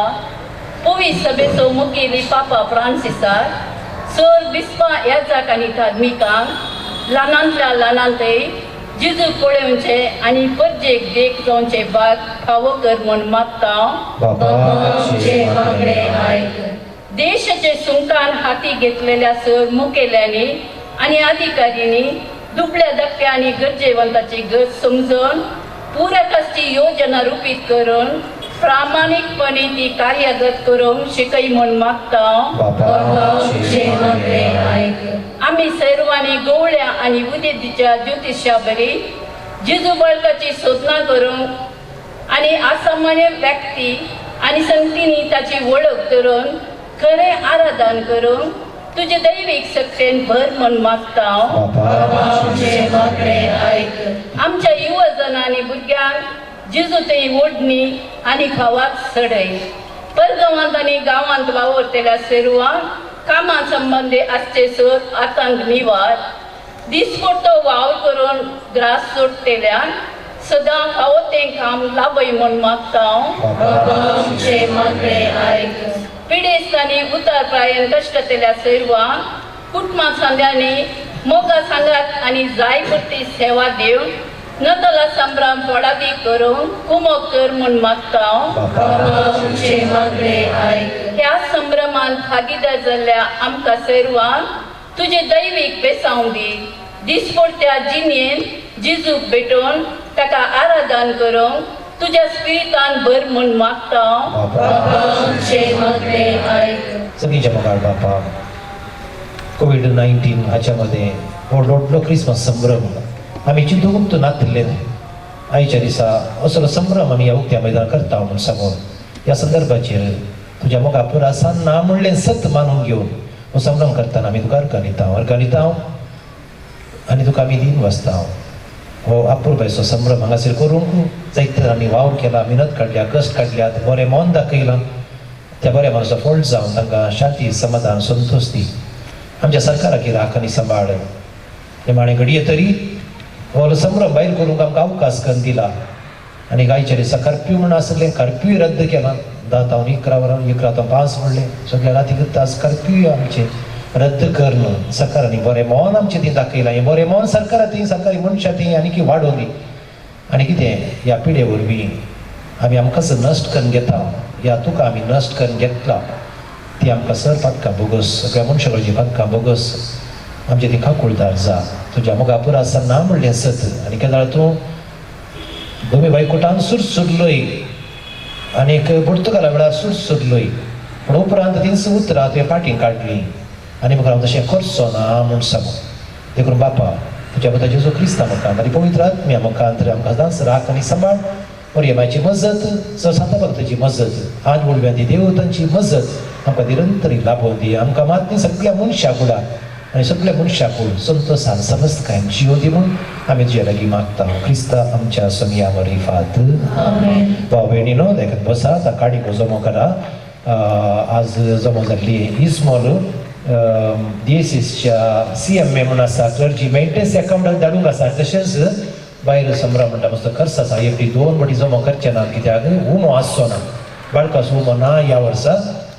पवी सभेचो मुखेली पापा फ्रांसिसाक सर बिस्पा याजाक आनी धार्मिकांक ल्हानांतल्या ल्हानांतय जेजू पळोवचें आनी परजेक देख जावचें भाग फावो कर म्हूण मागता. देशाचे सुंकान हाती घेतलेल्या सर मुखेल्यांनी आनी अधिकाऱ्यांनी दुबळ्या धाकट्या आनी गरजेवंताची गरज समजून पुरक आसची योजना रुपीत करून प्रामाणीकपणे ती कार्यगत करूंक शिकय म्हूण मागता. आमी सर्वांनी गवळ्या आनी उदेदीच्या ज्योतिशा बरी जेजू बाळकाची सोदना करूंक आनी असामान्य व्यक्ती आनी संगतींनी ताची वळख करून खरें आराधन करूंक तुजे दैवीक शक्तेन भर म्हूण मागता. आमच्या युवजनांनी भुरग्यांक जेजू थंय ओडणी आनी खावाक सडय परगांवांत आनी गांवांत वावुरतल्या सेरवांक कामा संबंदी आसचे सर आतांक निवार दिसपडतो वावर करून ग्रास सोडटेल्यान सदां फावो तें काम लाभय म्हूण मागता. पिडेस्तांनी उतार प्रायेन कश्टतेल्या सेरवांक कुटुंबा सांद्यांनी मोगा सांगात आनी जाय पुरती सेवा दिवन नतला संभ्रम फोडादी करूंक कुमोक कर म्हूण मागता. ह्या संभ्रमान भागीदार जाल्ल्या आमकां सर्वांक तुजें दैवीक बेसांव दी दिसपडत्या जिणेन जेजूक भेटोवन ताका आराधन करूंक तुज्या स्पिरितान भर म्हूण मागता. सगळींच्या मोगाळ बापा कोविड-19 हाच्यामध्ये व्हडलो व्हडलो क्रिसमस संभ्रम आमी चिंतूंक नातिल्ले आयच्या दिसा असलो संभ्रम आमी ह्या उक्त्या मैदान करता म्हूण सांगून ह्या संदर्भाचेर तुज्या मोगा पुरासान ना म्हणलें सत मानून घेवन हो संभ्रम करतना आमी तुका अर्गां दिता अर्गां दिता आनी तुका आमी दीन वाचता. हो अपुरबायचो संभ्रम हांगासर करूंक जायते आमी वावर केला मेहनत काडल्या कश्ट काडल्यात बरें मन दाखयलां त्या बऱ्या मनाचो फळ जावन तांकां शांती समाधान संतोष दी. आमच्या सरकाराक राख आनी सांबाळ निमाणें घडये तरी हो संभ्रम भायर करूंक आमकां अवकाश करून दिला आनी आयच्या दिसा कर्फ्यू म्हूण आसलें कर्फ्यूय रद्द केला 10 तावन 11 वरां 11 तावन 5 म्हणलें सगळ्या रातीक तास कर्फ्यूय आमचें रद्द करून सरकारांनी बरें मन आमचें ती दाखयलां हें बरें मन सरकारा ती सरकारी मनशां ती आनी की वाडोवन दी आनी कितें ह्या पिडे वरवीं आमी आमकांच नश्ट करून घेता ह्या तुका आमी नश्ट करून घेतला ती आमकां सर पातकां बोगस सगळ्या मनशाची पातकां बोगस आमचे ती काकुळदार जा तुज्या मोगा पुरासा ना म्हणलें सत आनी केदाळ तूं दोमी बायकुटान सुरसुरलोय आनीक पुर्तुगाला वेळार सुरसुरलोय पूण उपरांत तींच उतरां तुवें फाटीं काडलीं आनी मुखार हांव तशें करचो ना म्हूण सांगू. देखून बापा तुज्या पुता जेजू क्रिस्ता मुखार आनी पवित्र आत्म्या मुखार आमकां सदांच राख आनी सांबाळ. मरियमाची मजत, सांता भक्ताची मजत, आज उडव्यांती देवतांची मजत आमकां निरंतरी लाभोवन दी. आमकां मात सगळ्या मनशां कुळाक आनी सगळ्या मनशाकूळ संतोसान समजकायन जियो दी म्हूण आमी तुज्या लागीं मागता. क्रिस्ता आमच्या सोमिया मरिफात. भाव भयणीनो देखत बसात, काणीको जमो करा. आज जमो जाल्ली इस्मॉल डीएसएसच्या CMA म्हूण आसा, क्लर्जी मेंटेनन्स अकावंटाक धाडूंक आसा. तशेंच भायर संभ्रम म्हणटा मस्त खर्च आसा. एकटी 2 वटी जमो करचे ना कित्याक उमो आसचो ना, बाळकाचो उमो ना ह्या वर्सा.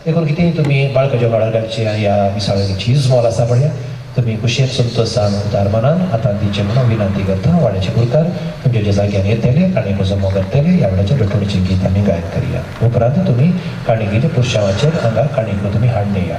देखून कितेंय तुमी बाळकाच्या वाडार घालचे आनी ह्या मिसाळाची इजमॉल आसा पळय तुमी खुशयेन संतोसान उदार मनान आतां दिवचें म्हणून विनंती करता. वाड्याचे गुरकार तुमच्या ज्या जाग्यान येतले, काणयेको जमो करतले. ह्या वेळाचेर भेटवणीचें गीत आमी गायन करया. उपरांत तुमी काणयेच्या पुरशावाचेर हांगा काणयेको तुमी हाडून या.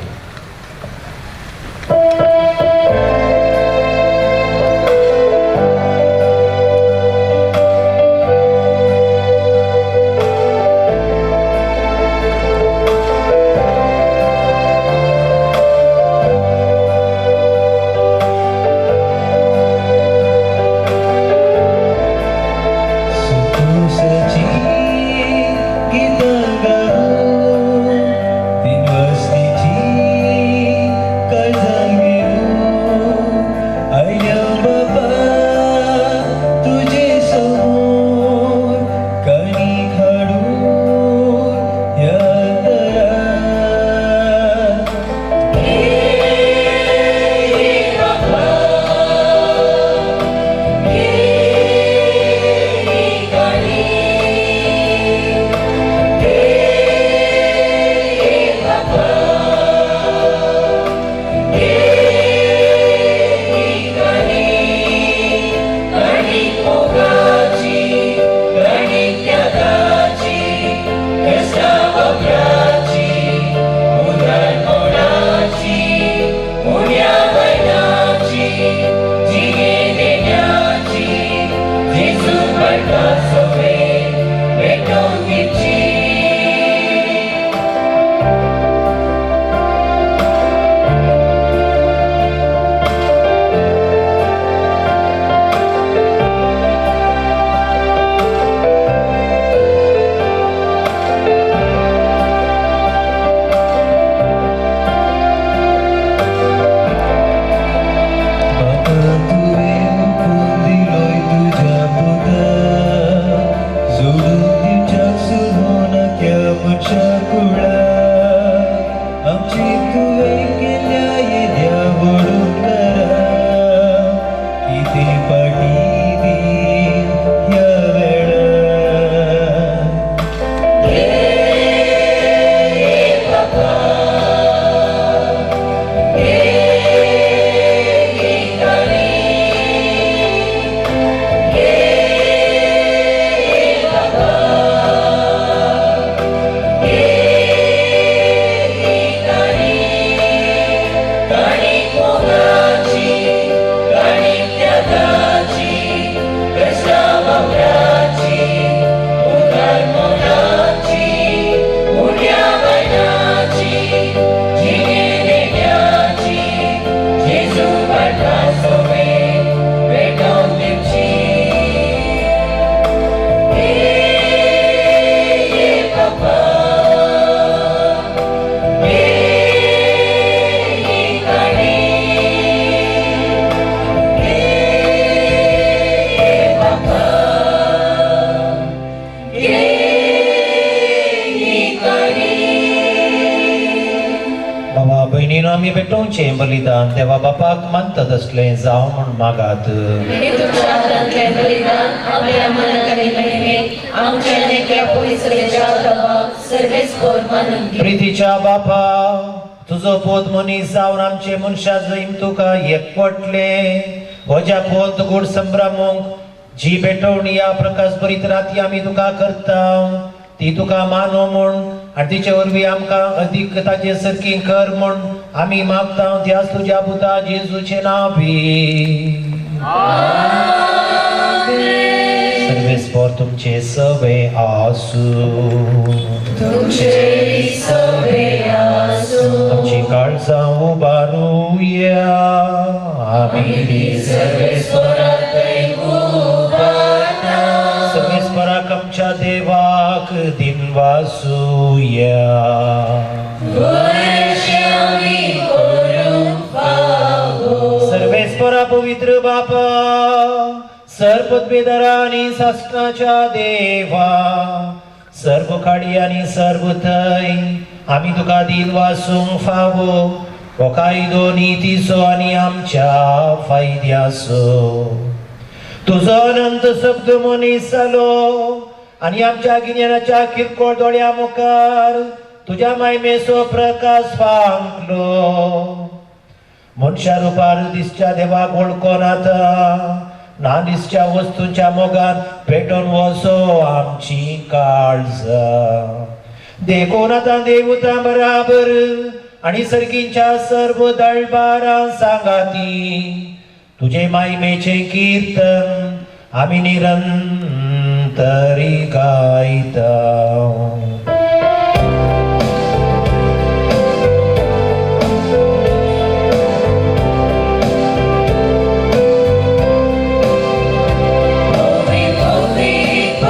भेटोवचें बलिदान देवा बापाक मानतात असलें जावं म्हूण मागात. प्रितीच्या बापा तुजो पोत मनीस जावन आमचे मनशा जैम तुका एकवटलें म्हज्या पोत गोड संभ्रमूंक जी भेटवणी ह्या प्रकाश बरीत राती आमी तुका करता ती तुका मानो म्हूण आनी तिचे वरवीं आमकां अदीक ताचे सारकी कर म्हूण आमी मागता त्याच तुज्या पुता जेजूचें नांव बी. सर्वेस सर्वेस्पर तुमचे सवे आसूं. तुमचे सवे आसूं. आमची काळजां उबारुया. आमी सर्वेस्परातय उबारता. सर्वेस्पराक आमच्या देवाक दिनवासूया. बरेंशें आमी करूंक फावो. सर्वेस्परा पवित्र बापा, सर्व आनी सासणाच्या देवा, सर्व खाडी आनी सर्व थंय आमी तुका दिनवासूंक फावो हो कायदो नितीचो आनी आमच्या फायद्याचो. तुजो अनंत शब्द मनीस जालो आनी आमच्या गिन्यानाच्या किरकोळ दोळ्या मुखार तुज्या मायमेचो प्रकाश फांकलो. मनशा रुपार दिसच्या देवाक वळखोन आतां ना दिसच्या वस्तूंच्या मोगान पेटोवन वचो आमची काळजां. देखून आतां देवता बराबर आनी सर्गींच्या सर्व दळबारां सांगाती तुजे मायमेचें कीर्तन आमी निरंतरी गायता. पवित्र पवित्र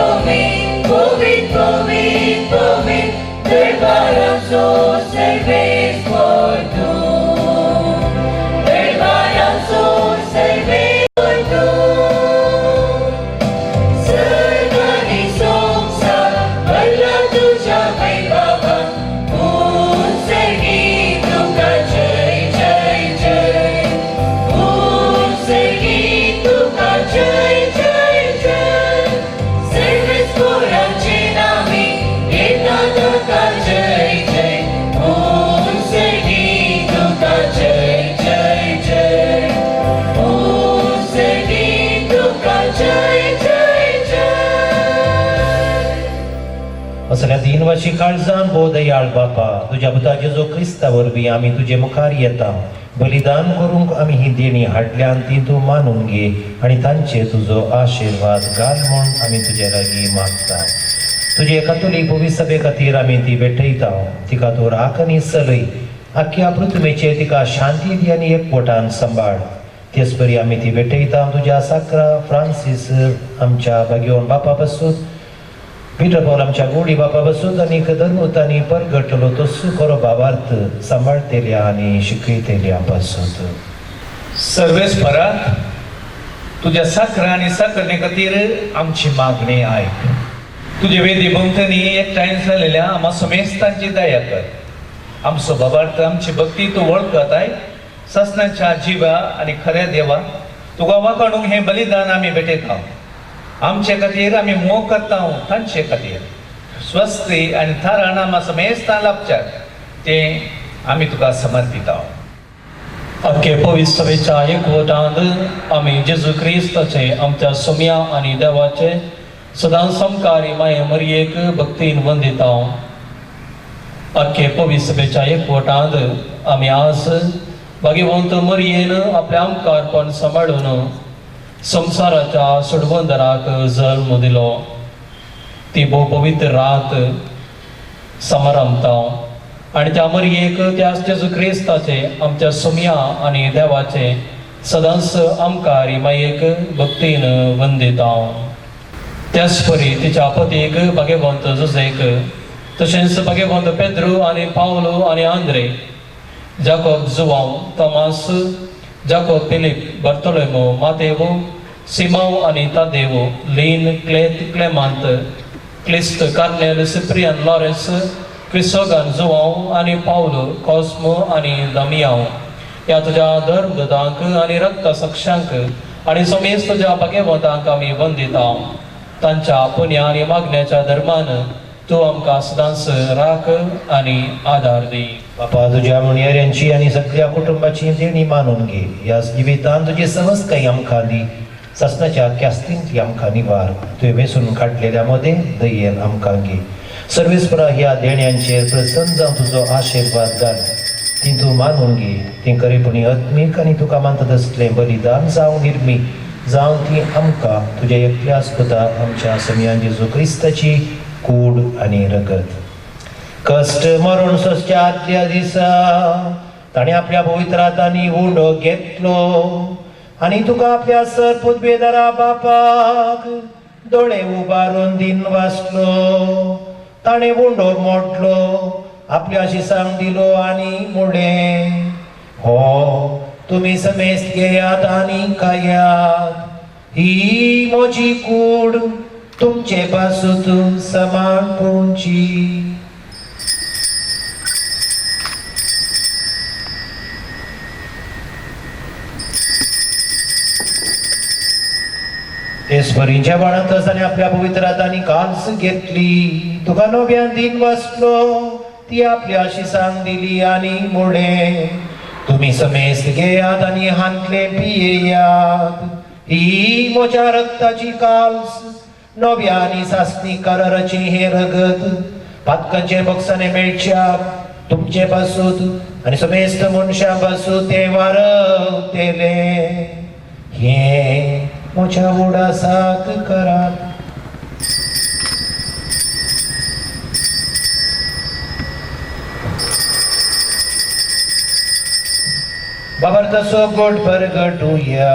पवित्र पवित्र पवित्र दरबाराचो सर्वेस्पर तूं, दरबाराचो सर्वेस्पर तूं. सर्ग आनी संवसार भरला तुज्या वैभवान, उत्सर्गी तुका जय जय जय, उत्सर्गी तुका जय जय जय. सर्वेस्पराचे नावे येता तुका जय जय, उत्सर्गी तुका जय जय जय, उत्सर्गी तुका जय जय जय. असल्या दिनवाशी काळजान भोव दयाळ बापा, तुज्या पुता जेजू क्रिस्ता वरवीं आमी तुजे मुखार येता. बलिदान करूंक आमी ही देणी हाडल्यान ती तूं मानून घे आनी तांचेर तुजो आशिर्वाद घाल म्हूण आमी तुजे लागीं मागता. तुजे कातोलीक पवित्र सभे खातीर आमी ती भेटयता. तिका तूं राख आनी चलय. आख्या पृथ्वीचेर तिका शांती दी आनी एकवटान सांबाळ. तेच परी आमी ती भेटयता तुज्या साक्रा फ्रांसीस आमच्या भाग्यवन बापा पासून, पिटर पॉल आमच्या गोडी बापा पासून आनी धर्मूत आनी परगटलो तसो खरो बाबार्थ सांबाळटेल्या आनी शिकयतेल्या पासून. सर्वेस्परात तुज्या साखर आनी साखरणे खातीर आमची मागणी आयक. तुजे वेदी भोंवतणी एकठांय जालेल्या आमा समेस्तांची दया कर. आमचो बाबार्थ आमची भक्ती तूं वळखताय. सासणाच्या जिवा आनी खऱ्या देवा, तुका वाखाणूंक हें बलिदान आमी भेटयता. आमचे खातीर आमी मोग करता तांचे खातीर स्वस्ती आनी थारान आमा समेस्तां लाभच्याक तें आमी तुका समर्पिता. अख्खे पवित्र सभेच्या एकवटांत आमी जेजू क्रिस्ताचे आमच्या सोम्या आनी देवाचे सदां समकारी माये मरयेक भक्तीन वंदिता. अख्खे पवित्र सभेच्या एकवटांत आमी आज भाग्यवंत मरयेन आपल्या आमकारपण सांबाळून संवसाराच्या सोडवंदराक जल्म दिलो. ती भोव पवित्र रात समारंभता आनी त्या मरयेक त्या जेजू क्रिस्ताचे आमच्या सोम्या आनी देवाचे सदांच आमकां मायेक भक्तीन वंदिता. त्याच परी तिच्या पतीक भाग्यवंत जुजेक, तशेंच भाग्यवंत पेद्रू आनी पावलो आनी आंद्रे, जाकोब जुवांव, तोमास, जाकोब फिलीप, बर्तोलोमो, मातेवो, सिमाव आनी तादेवो, लीन, क्लेत, क्लेमांत, क्लिस्त, कार्नेल, सिप्रियन, लॉरेन्स, क्रिसोगन, जुवांव आनी पावलो, कॉस्मो आनी दामियांव ह्या तुज्या धर्मदूतांक आनी रक्त सक्षांक आनी समेस्त तुज्या भाग्यवंतांक आमी वंदिता. तांच्या पुण्य आनी मागण्याच्या धर्मान तूं आमकां सदांच राख आनी आदार दी. बापा, तुज्या मुणयऱ्यांची आनी सगळ्या कुटुंबाची देणी मानून घे. ह्या जिवितान तुजी समजकाय आमकां दी. सासणाच्या क्यास्तींतली आमकां निवार. तुवें वेसून काडलेल्या मदें दयेन आमकां घे. सर्वेस्परा ह्या देण्यांचेर प्रसन्न जावन तुजो आशिर्वाद घाल. ती तूं मानून घे. ती खरेपणी आत्मीक आनी तुका मानता तसलें बलिदान जावं निर्मी. जावन ती आमकां तुज्या एकल्याच पुता आमच्या समियान जेजू क्रिस्ताची कूड आनी रगत. कश्ट मरण सोंसच्या आदल्या दिसा ताणें आपल्या पवित्र हातांनी उंडो घेतलो आनी तुका आपल्या सर पुतबेदारा बापाक दोळे उबारून दिन वाचलो. ताणें उंडो मोडलो, आपल्या शिसांक दिलो आनी म्हणलें, हो तुमी समेस्त घेयात आनी खायात, ही म्हजी कूड तुमचे पासून समान पोवची. तेसपरींच्या बाणांत ताणें आपल्या पवित्र हातांनी काल्स घेतली, तुका नव्यान दिन वाचलो, ती आपल्या शिसांक दिली आनी म्हणलें, तुमी समेस्त घेयात आनी हांतलें पियेयात, ही म्हज्या रक्ताची काल्स, नव्या आनी सासणी कराराची हें रगत पातकांचे बक्षाने मेळच्याक तुमचे पासून आनी समेस्त मनशां पासून तें वारवतेलें. हें म्हज्या उडासाक करात. बाबर तसो गोड परगटुया.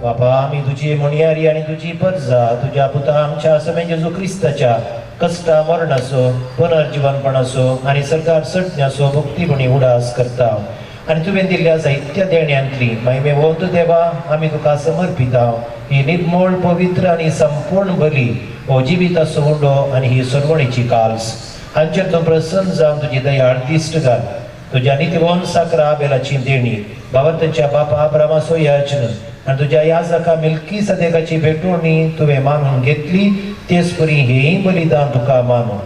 बापा, आमी तुजी म्हणयारी आनी तुजी परजा तुज्या पुता आमच्या समें जेजू क्रिस्ताच्या कश्टा मरणाचो पुनर्जिवनपणाचो आनी सरकार सटण्याचो भक्तीपणी उडास करता आनी तुवें दिल्ल्या जायत्या देण्यांतली महिमेवंत देवा आमी तुका समर्पिता ही निर्मळ पवित्र आनी संपूर्ण बली हो जिविताचो उंडो आनी ही सरवणीची काल्स हांचेर तूं प्रसन्न जावन तुजी दयाळ दिश्ट घाल. तुज्या नितीवंत साकरा आबेलाची देणी बाबा तांच्या बापा अब्रामाचो याचन आनी तुज्या याजका मिल्की सदेकाची भेटवणी तुवें मानून घेतली तेच परी हेंय बलिदान तुका मानून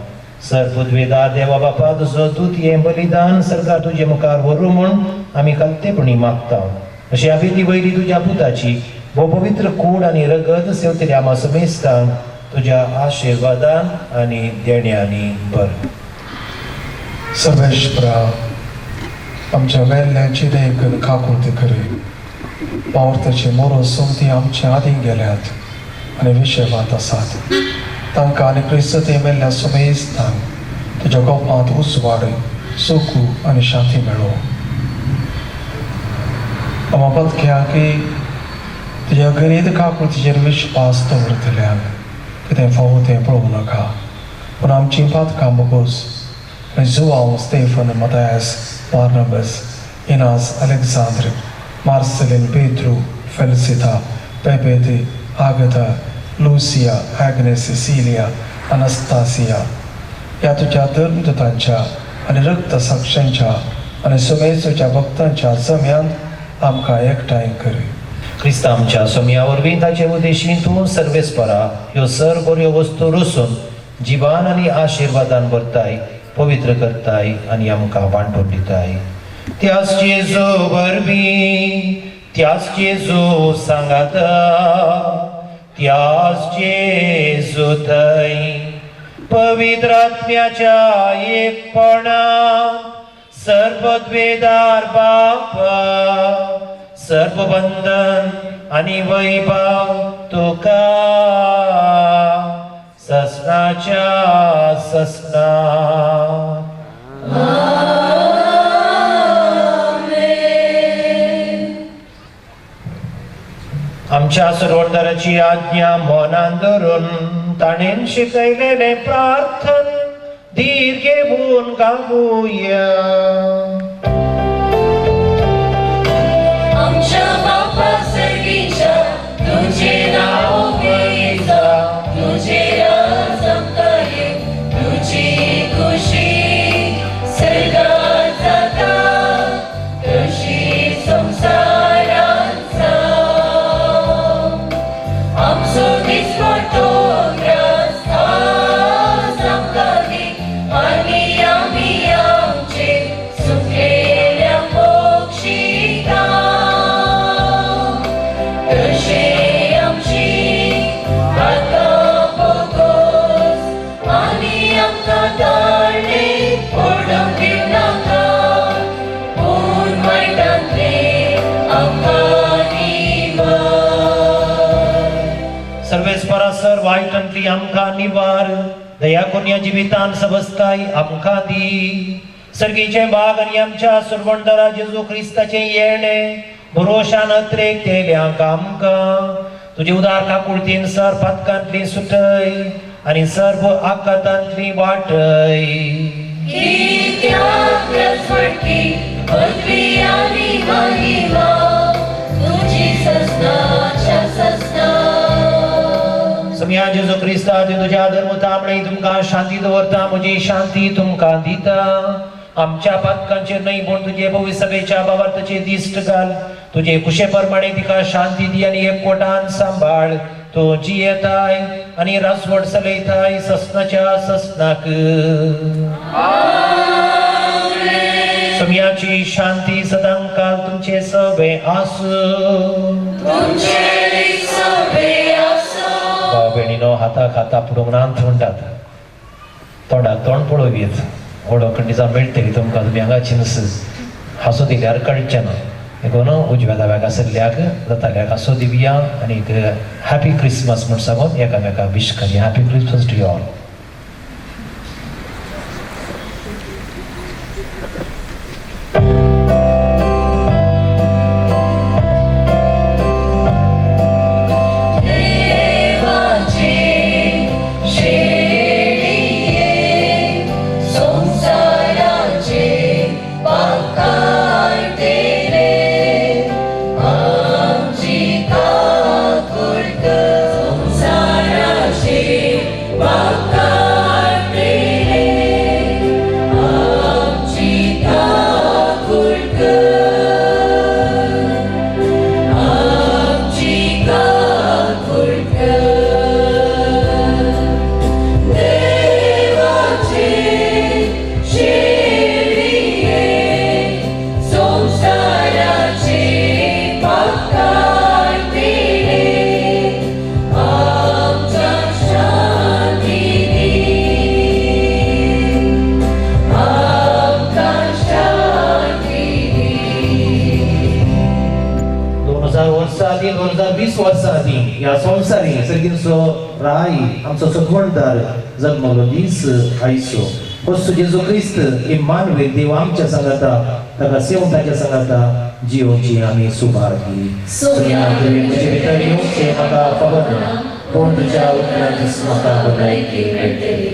सर पुदवेदार देवा बापा तुजो दूत हें बलिदान सरकार तुजे मुखार व्हरूं म्हूण आमी खालतेपणी मागता. अशी आबेदी वयली तुज्या पुताची हो पवित्र कूड आनी रगत सेवतल्या आमा समेस्तांक तुज्या आशिर्वादान आनी देण्यांनी भर. सर्वेश्वरा, आमच्या वेल्ल्याची देखून काकुळती करी पावर्ताची मोरो सोमती आमच्या आदीं गेल्यात आनी विशेवात आसात तांकां आनी क्रिस्तते मेल्ल्या सुमेस्तांक तुज्या गोपांत उजवाड सुखू आनी शांती मेळो. आमा पतक्या की तुज्या गरीब काकुळतीचेर विश्वास दवरतल्यांक कितें फावो तें पळोवं नाका, पूण आमचीं पातकां बोगोस आनी Joao, Stephen, Mathias, Barnabas, Inas, Alexandre, Marcelin, Pedro, Felicita, Pepete, Agatha, Lucia, Agnes, Cecilia, Anastasia ह्या तुज्या धर्मदूतांच्या आनी रक्त साक्षांच्या आनी सुमेजच्या भक्तांच्या जम्यांत आमकां एकठांय कर. क्रिस्ता आमच्या सोमया वरवीं ताचे उदेशीं तूं सर्वेस्परा ह्यो सर बऱ्यो वस्तू रसून जिवान आनी आशिर्वादान भरताय, पवित्र करताय आनी आमकां वांटून दिताय. त्याच जेजू वरवीं, त्याच जेजू सांगाता, त्याच जेजू थंय पवित्र आत्म्याच्या एकपणान सर्वद्वेदार बापा सर्वबंधन आनी वैभव तुका ससनाच्या ससना. आमच्या सरवणदाराची आज्ञा मनान धरून ताणें शिकयलेलें प्रार्थन धीर घेवन गावया. आमच्या बापा सर्गीच्या तुझे नाव घेजा, तुझे राज आमकां ये, तुजी खुशी सर्गात जाता तशी संवसारांत जावं. आमकां ताळणे पडूंक दिवनाका, पूण वायटांतलें आमकां निवार. सर्वेस्परा सर वायटांतली आमकां निवार, दया करून ह्या जिवितान सबस्ताय आमकां दी. सर्गीचे बाग आनी आमच्या सुरवणदारा जेजू क्रिस्ताचें येणें भरोशान अत्रेक तेल्यांक आमकां तुजे उदार काकुळतीन सर पातकांतली सुटय आनी सर्व आकातांतली वाटय. कित्याक रजवटी पदवी आनी महिमा तुजी ससनाच्या ससना. समया जेजू क्रिस्ता तुज्या धर्म तामणे तुमकां शांती दवरता, म्हजी शांती तुमकां दिता. आमच्या पातकांचेर न्हय पूण तुजे पवित्र सभेच्या बाबार्थाचेर दिश्ट घाल. तुजे कुशे प्रमाणे तिका शांती दी आनी एकवटान सांबाळ. तूं जियेताय आनी रासवट चलयताय ससनाच्या ससनाक. समयाची शांती सदांकाल तुमचे सवे आसूं. तुमचे सवे आसूं. भाव भयणीनो हाताक हाता पडूंक नात म्हणटात, तोंडाक तोंड पळोवयेत. वळख दिसा मेळटली तुमकां, तुमी हांगाची न्हू हांसो दिल्यार कळचें ना. देखून उजव्या दाव्याक आशिल्ल्याक जाताल्याक हांसो दिवया आनी हॅपी क्रिसमस म्हूण सांगून एकामेकाक विश करया. Happy Christmas to you all. देवाचे शेळये संवसाराचे पाप काडटेले, आमची काकुळट. संवसाराचे पाप काडटेले, आमची काकुळट. आमची काकुळट. देवाचे शेळये संवसाराचे पाप काडटेले, आमकां शांती दी. आमकां शांती दी. 2000 वर्सां आदीं, 2020 वर्सां आदीं ह्या संवसारी सर्गींचो राय आमचो सगवणदार जल्मलो दीस आयचो. वस्तू जेजू क्रिस्त इम्मानुएल देव आमच्या सांगाता, ताका सेवन ताच्या सांगाता जियोची आमी सुभागी. सोम्या तुवें म्हजे भितर येवचें म्हाका खबर ना, पूण तुज्या उतरांचीच म्हाका भलायकी मेळटली.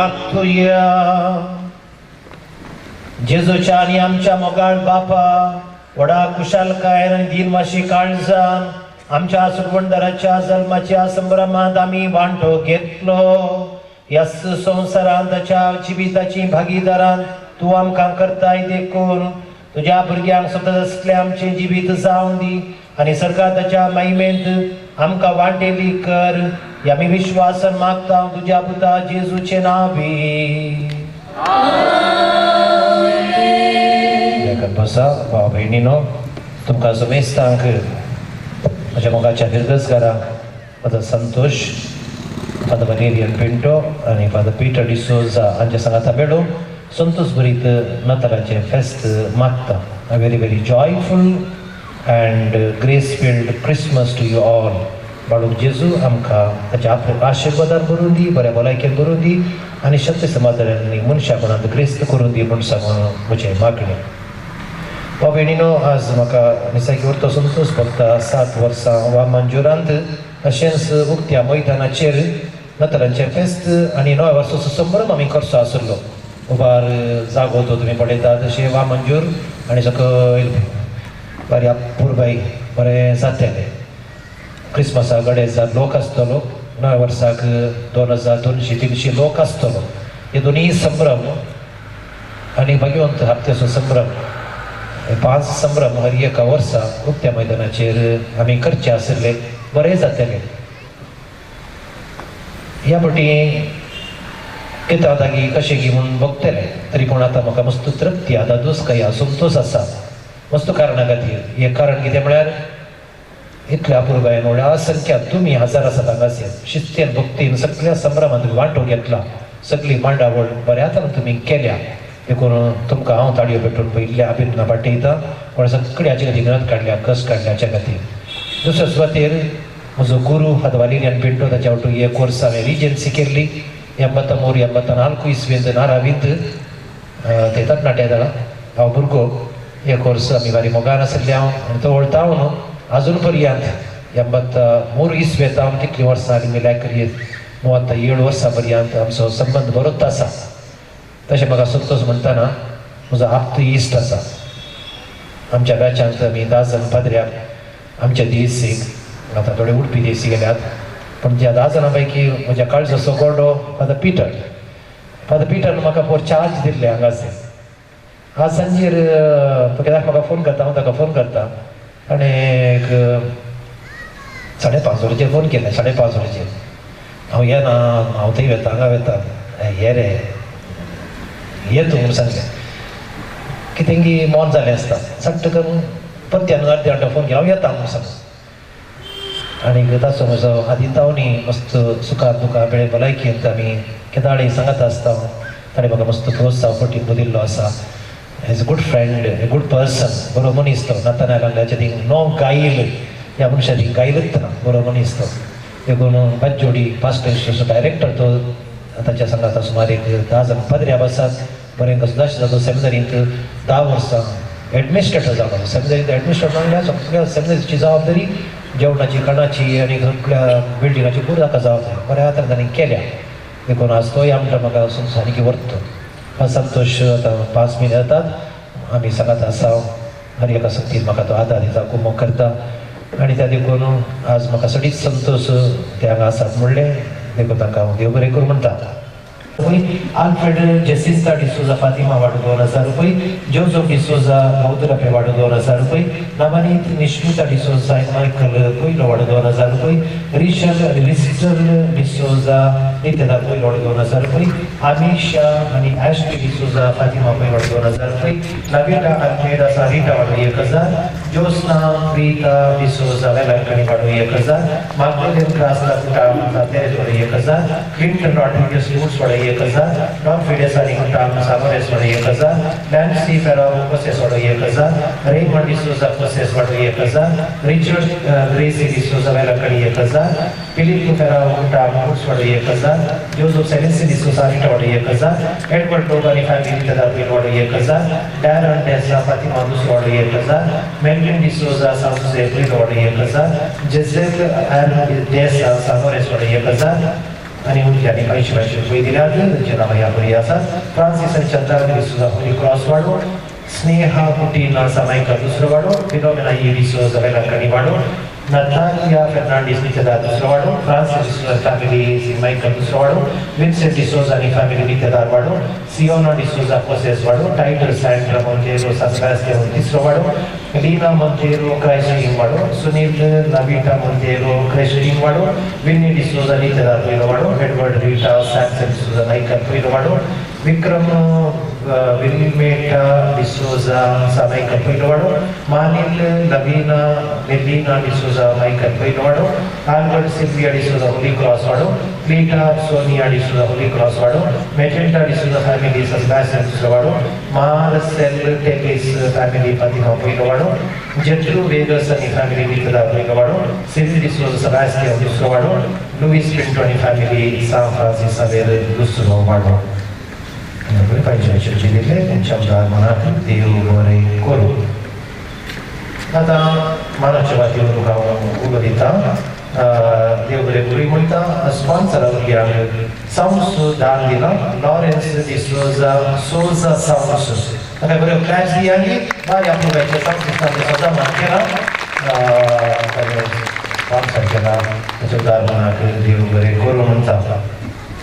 प्रार्थुया. जेजूच्या आनी आमच्या मोगाळ बापा, व्हडा कुशालकायेन आनी दिनवाशी काळजान आमच्या सुरवणदाराच्या जल्माच्या संभ्रमांत आमी वांटो घेतलो. ह्या संवसारांत ताच्या जिविताची भागीदारान तूं आमकां करताय, देखून तुज्या भुरग्यांक सतत असलें आमचें जिवीत जावं दी आनी सरकार ताच्या महिमेंत आमकां वांटेली कर. हे आमी विश्वासान मागता तुज्या पुता जेजूचे नांवी. बसा भाव भयणीनो, तुमकां समेस्तांक म्हज्या मोगाच्या फिरगजकारांक फादर संतोष, फादर वलेरियन पिंटो आनी फादर पिटर डिसोजा हांच्या सांगाता मेळून संतोष भरीत नातालाचें फेस्त मागता. A very very joyful and grace filled Christmas to you all. बाळूक जेजू आमकां ताच्या आपल्या आशिर्वादान भरून दी, बऱ्या भलायकेन भरून दी आनी सत्य समाधानांनी मनशापणांत ग्रेस्त करून दी म्हूण सांगून म्हजें मागणें. भाव भयणीनो, आज म्हाका निसाकी उरतो संतोष भोगता. 7 वर्सां वा मंजुरांत अशेंच उक्त्या मैदानाचेर नातालांचें फेस्त आनी नव्या वर्साचो संभ्रम आमी करचो आसलो. उबार जागो तो तुमी पळयतात तशें वा मंजूर आनी सकयल बरी अपुरबाय बरें जातलें. क्रिसमसाक 2500 लोक आसतलो, नव्या वर्साक 2200-300 लोक आसतलो. हे दोनूय संभ्रम आनी भाग्यवंत हप्त्याचो संभ्रम, हे 5 संभ्रम हर एका वर्सा उक्त्या मैदानाचेर आमी करचे आशिल्ले, बरें जातलें. ह्या फावटी येता तागी कशें गी म्हूण बघतलें, तरी पूण आतां म्हाका मस्त तृप्ती, आतां दुस्काया संतोश आसा मस्त कारणा खातीर. हें कारण कितें म्हळ्यार इतल्या अपुरबायेन व्हडल्या संख्या तुमी हजार आसात हांगासर शिस्तेन भक्तीन सगळ्या संभ्रमांत तुमी वांटो घेतला, सगळी मांडावळ बऱ्या तरेन तुमी केल्या, देखून तुमकां हांव ताळयो पेटून पयिल्ल्या अभिनंदना पाठयता. कोण सगळी हाचे खातीर मेहनत काडल्या, कस काडल्या हाच्या खातीर. दुसऱ्या सुवातेर म्हजो गुरू फादर वालेरियन पिंटो, ताच्या वटून एक वर्स हांवें रिजन्सी केल्ली 83 84 इस्वेंत नारावींत ते तरणाटे जाणा हांव भुरगो. एक वर्स आमी बारी मोगान आशिल्ले हांव आनी तो वळता न्हू आजून पर्यंत 83 इस्वेंत हांव कितलीं वर्सां आनी मिल्याक करीत 37 वर्सां पर्यंत आमचो संबंद बरोच आसा. तशें म्हाका संतोष म्हणटना म्हजो आप्त इश्ट आसा. आमच्या बॅचांत आमी 10 जाण पाद्र्याक आमच्या देसीक आतां थोडे उडपी देसी गेल्यात, पूण ज्या 10 जाणां पैकी म्हज्या काळजाचो गोडो फादर पिटर. फादर पिटरान म्हाका पोर चार्ज दिल्ले हांगासर. आज सांजेर तो केन्ना म्हाका फोन करता, हांव ताका फोन करता आनी एक 5:30 वरांचेर फोन केलें. 5:30 वरांचेर हांव येना, हांव थंय वता, हांगा वता, हे रे ये तूं म्हूण सांगलें. कितें की मोन जालें आसता सट्ट करून परत्यान अर्द्या घंटा फोन केलो, हांव येता म्हूण सांगून. आनी ताचो म्हजो आदितावनी मस्त सुखार दुखार बेळे भलायकेंत आमी केदाळी सांगत आसता. ताणें म्हाका मस्त प्रोत्साह फटींबो दिल्लो आसा. As a good friend, a good person, बरो मनीस तो. नातानायल हाच्या थिंग नो गायल, ह्या मनशा थिंग गायलच ना, बरो मनीस तो. देखून बाजोडी पास्ट डायरेक्टर तो, ताच्या सांगाता सुमार एक 10 जाण पाद्र्याब आसात. बरें कसो जातो सेमिनरींत 10 वर्सां एडमिनिस्ट्रेटर जालो. सेमिनरींत एडमिनिस्ट्रेटर म्हणल्यार सगळ्या सेमिनरीची जबाबदारी, जेवणाची खाणाची आनी सगळ्या बिल्डिंगाची पुरो ताका जबाबदारी बऱ्या तरेन ताणें केल्या. देखून आज तोय आमकां म्हाका सारकी व्हरता. संतोष आतां 5 म्हयने जातात आमी सांगात आसा. हर एका संगतीन म्हाका तो आदार दिता, कुमोक करता आनी त्या देखून आज म्हाका सगळीच संतोष ते हांगा आसात म्हणलें, देखून तांकां हांव देव बरें करूं म्हणटा. आल्फ्रेड जेसिस्ता डिसोजा फातिमा वाडू 2000 रुपये, जोजो डिसोजा मौदुरापे वाडू 2000 रुपये, नवनीत निश्मिता डिसोजा मायकल कोयलो वाडू 2000 रुपये, रिशल रिस्टल डिसोजा नित्यदा कोयलो वाडू 2000 रुपये, आमिशा आनी एशली डिसोजा फातिमा पै वाडू 2000 रुपये, नविटा अल्मेडा सारिटा वाडू 1000, जोस्ना प्रीता डिसोजा वेलांकणी वाडू 1000, मागोलियन क्रासला कुटाम तेरेस वाडू 1000, क्लिंटन रॉड्रिगस वुड्स वाडू 1000, डॉन फिडेस आनी कुटाम सामोरेस वाडू 1000, नॅन्सी फेराव कोसेस वाडू 1000, रेमंड डिसोजा कोसेस वाडू 1000, रिचर्ड ग्रेसी डिसोजा वेलांकणी 1000, फिलिप फेराव कुटाम वुड्स वाडू 1000, जोजो सेलेसी डिसोजा रिटा वाडू 1000, एडवर्ड लोग आनी फॅमिली तदाबीन वाडू 1000, डॅरन डेसा फातिमा दुसरो वाडू 1000, मेल्विन डिसोजा साउसे प्रिलो वाडू 1000, जेझेल आयरन डेसा सामोरेस वाडू 1000, आनी उरल्यांनी 500 रुपये दिल्यात तांचे नांव ह्या बरी आसात फ्रांसीस आनी चंद्रा डिसोजा होली क्रॉस वाडो स्नेहा कुटीना सामायिका दुसरो वाडो फिलोमेना ई डिसोजा वेलंकणी वाडो नतालिया फेर्नांडीस नित्यदार दुसरो वाडो फ्रांसीस डिसोजा फॅमिली मायकल दुसरो वाडो विन्सेंट डिसोजा आनी फॅमिली नित्यदार वाडो सियोना डिसोजा कोसेस वाडो टायटल सँड्रा मोंतेरो सान सेबास्तियन तिसरो वाडो लीना मोंतेरो क्रायस्ट वाडो सुनील नविटा मोंतेरो क्रायस्ट वाडो विन्नी डिसोजा नित्यदार पयलो वाडो Edward Rita Samson D'Souza Michael पयलो वाडो विक्रम विल्मेटा डिसोजा सामायकल पयलो वाडो मानिल लवीना मेलिना डिसोजा मायकल पयलो वाडो आल्बर्ट सिल्विया डिसोजा होली क्रॉस वाडो क्लीटा सोनिया डिसोजा होली क्रॉस वाडो मेटेल्डा डिसोजा फॅमिली सेबास्टियन दुसरो वाडो मार्सेल टेलिस फॅमिली फातिमा पयलो वाडो जेट्रू वेगस आनी फॅमिली नितदा पयलो वाडो सिल्वी डिसोजा सेबास्टियन दुसरो वाडो लुईस पिंटो आनी फॅमिली सान फ्रांसिस सावेर दुसरो वाडो. 500 दिले तुमच्या उदार मनाक देव बरें करूं. आतां मानाच्या वातीर तुका उलो दिता देव बरें करूं म्हणटा. स्पॉन्सरा भुरग्यांक सावंड्स दान दिला लॉरेन्स डिसोजा सोजा सावंड्स ताका बऱ्यो क्लॅप्स दिया बारी आपलो सावंड सिस्टम सदां मान केला स्पॉन्सर केला ताच्या उदार मनाक देव बरें करूं म्हणटा.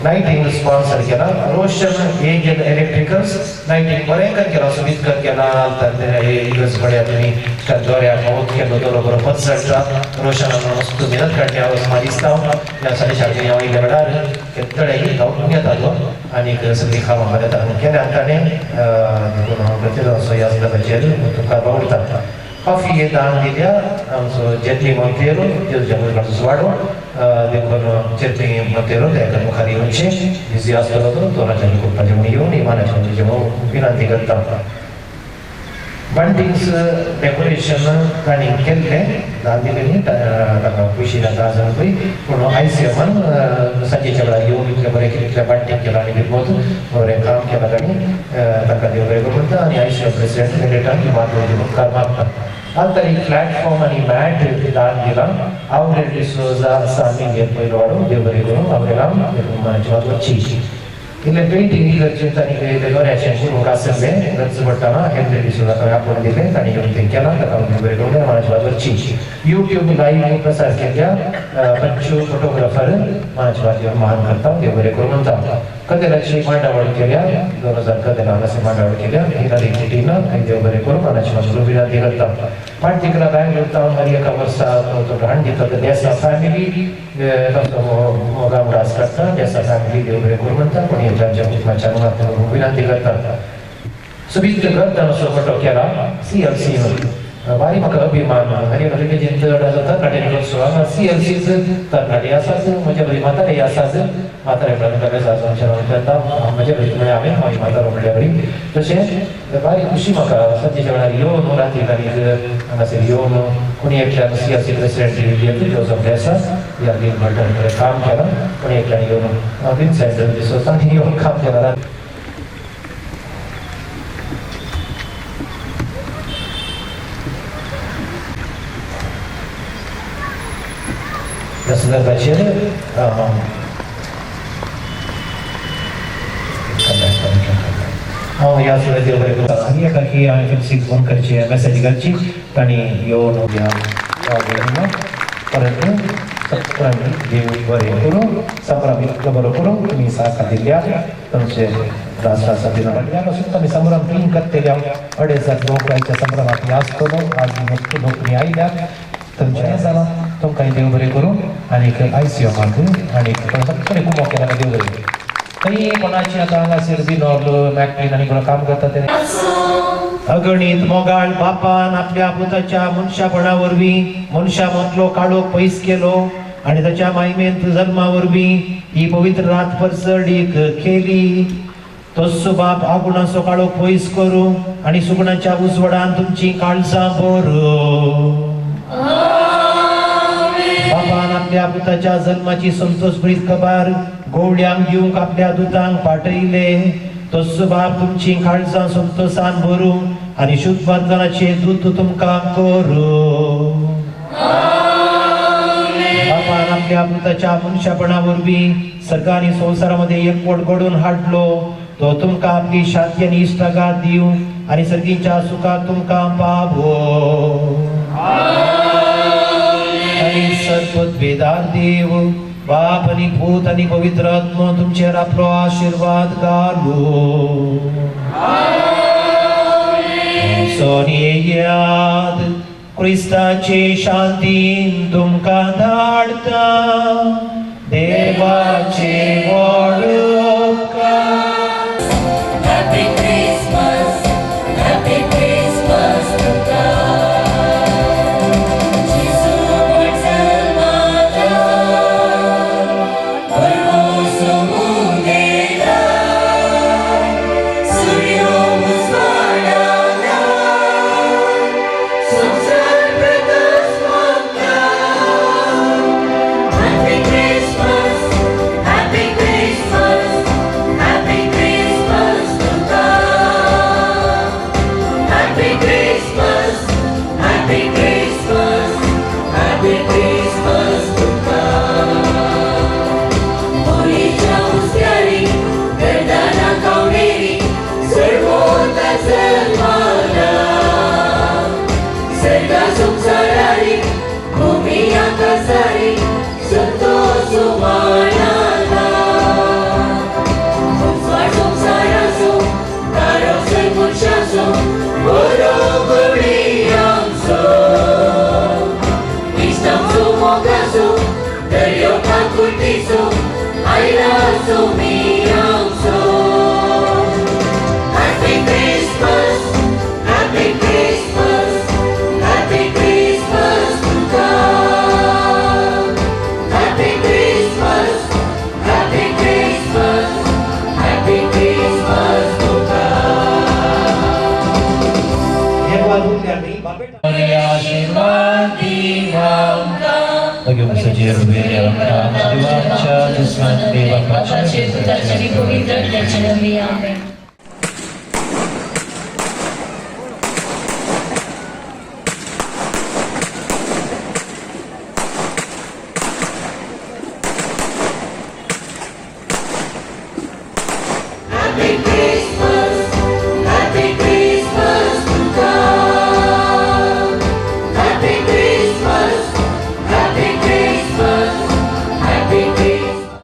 लायटींग स्पॉन्सर केला रोशन एंजल इलेक्ट्रिकल्स लायटींग बरें कर केला सुबीत कर केला इगर्ज कडेन तुमी दोऱ्याक मौत केलो दोरो बरो पचडटा रोशनान मस्त मेहनत काडली हांव म्हाका दिसता ह्या 4:30 हांव येयल्या वेळार तळे धांवून येतालो आनीक सगळीं कामां बरें केल्या ताणें देखून हांव प्रत्येक ह्या संदर्भाचेर तुमकां वावुरता. कॉफी हे दान दिल्या आमचो जेटली मोंतेरो जेजू वाडो देखून जेटली मोंतेरो तेका मुखार येवचें बिजी आसतलो तो दोनाच्या करपाचें म्हूण येवन इमानाच्या म्हूण विनंती करता. बंटिंग्स डेकोरेशन तांणी केल्लें दान दिलें न्ही ताका पयशे 10 जाण पळय पूण आयसीएमान सांजेच्या वेळार येवन इतलें बरें इतलें बंटींग केलां आनी बिरमोत बरें काम केलां तांणी तांकां देव बरें करूं म्हणटा. आनी आयसीएम प्रेसिडेंट मेरेटान मागून मुखार मागता. आंतरीक प्लॅटफॉर्म आनी मॅट दान दिलां आवरेल डिसोजा सामी पयलो वाडो देव बरें करूं आवरेलाम मानाची वात वच्ची. इल्लें पेंटींग इगर्जेंत तांणी दोऱ्याचें करूंक आसलें गरज पडटना हेनरी डिसोजा खंय आपोवन दिलें तांणी येवन तें केलां ताका देव बरें करूं मानाची वात वच्ची. यूट्यूब लायव्ह प्रसार केल्ल्या बच्चू फोटोग्राफर मानाची वात येवन मान करता देव बरें करूं म्हणटा. कदेलाची मांडावळ केल्या 2000 कदेला हांगासर मांडावळ केल्या हिलारी कुटीना देव बरें करूं मानाची वात विनंती करता. पार्टिकुलर बँगलोर तावन हर एका वर्सा तो घाण दिता देसा फॅमिली तांचो मोगा उडास करता देसा फॅमिली देव बरें करूं म्हणटा. कोणी तांच्या कुटुंबाच्या मनात विनंती करता. सुबीत करताना फोटो केला CLC बारी म्हाका अभिमान हर एक रिलीजन चड आसा तरणाटे करचो हांगा CLCच तरणाटे आसात म्हज्या बरी म्हातारे आसात म्हातारे म्हणल्यार म्हज्या बरी म्हळ्यार हांवें मागीर म्हातारो म्हणल्या बरी तशें बारी खुशी म्हाका सांजेच्या वेळार येवन राती तारीख हांगासर येवन कोणी एकल्यान CLC president Joseph आसा ह्या बरें काम केलां कोणी एकल्यान येवन विन्सेंट डिसोजा तांणी येवन काम केलां. ह्या संदर्भाचेर हांव ह्या सुवातेर बरें करता. आनी एका की हांवें फिन्सीक फोन करची मॅसेज घालची तांणी येवन ह्या परंतु सगळ्यांनी देव बरें करूं संभ्रम इतलो बरो करूं तुमी साथ दिल्या तुमचे राष्ट्रा दिना फाटल्यान वचून आमी संभ्रम क्लीन करतले. 2,500 लोक आयच्या संभ्रमांत आसतलो आज मस्त लोक आयल्यात तुमचें जालां तुमकां देव बरें करूं आनीक आयसीएमाक आनी सगळे कुमोक केला देव बरें करूं. थंय कोणाची आतां हांगासर बिनोल मॅकलीन आनी कोण काम करता तें अगणीत मोगाळ बापान आपल्या पुताच्या मनशापणा वरवीं मनशा मदलो काळोख पयस केलो आनी ताच्या मायमेंत जल्मा वरवीं ही पवित्र रात परसडीक केली. तस्सो बाप आगुणाचो काळोख पयस करूं आनी सुगणाच्या उजवडान तुमची काळजां भरूं. बापान आपल्या पुताच्या जल्माची संतोषभरीत खबर गोवड्यांक दिवंक आपल्या दुतांक पाठयले. तस्सो बाप तुमची काळजां संतोषान भरूं आनी शुद्ध वर्तनाचे दूत तुमकां करूं. बापान आपल्या पुताच्या मनशापणा वरवीं सर्गांनी संवसारामध्ये एकवट घडोवन हाडलो तो तुमकां आपली शांती आनी इश्टागात दिवं आनी सर्गीच्या सुखाक तुमकां पावो. आनी सर्वद्वेदार देव बाप आनी पूत आनी पवित्र आत्मो तुमचेर आपलो आशिर्वाद घालू. सोनियाद क्रिस्ताची शांतीन तुमकां धाडटा. देवाचे व्हड उपकार. Happy Christmas, Happy Christmas तुका. जेजू जल्माला, बरो उदेला, सूर्यो उजवाडाला, संवसार प्रकाश पावता. Happy Christmas, Happy Christmas, Happy Christmas तुका. Happy Christmas, Happy Christmas, Happy Christmas तुका. होळीच्या हुस्क्यारी, गर्दाना कावणेरी, सर्वोता जन्माला. सर्गा संसारारी, भूमी आकाशारी, संतोष मानाला. उजवाड संसाराचो, तारो सैमुशाचो, बरो गुळयांचो. इश्टांचो मोगाचो, दर्यो काकुटीचो, आयला सोमियांचो. Happy Christmas, Happy Christmas, Happy Christmas तुका. Happy Christmas, Happy Christmas, Happy Christmas तुका. देवा दुसऱ्यांनी आशीर्वाद बापाचे, पुताचे आणि पवित्र आत्म्याच्या नावे. आमेन.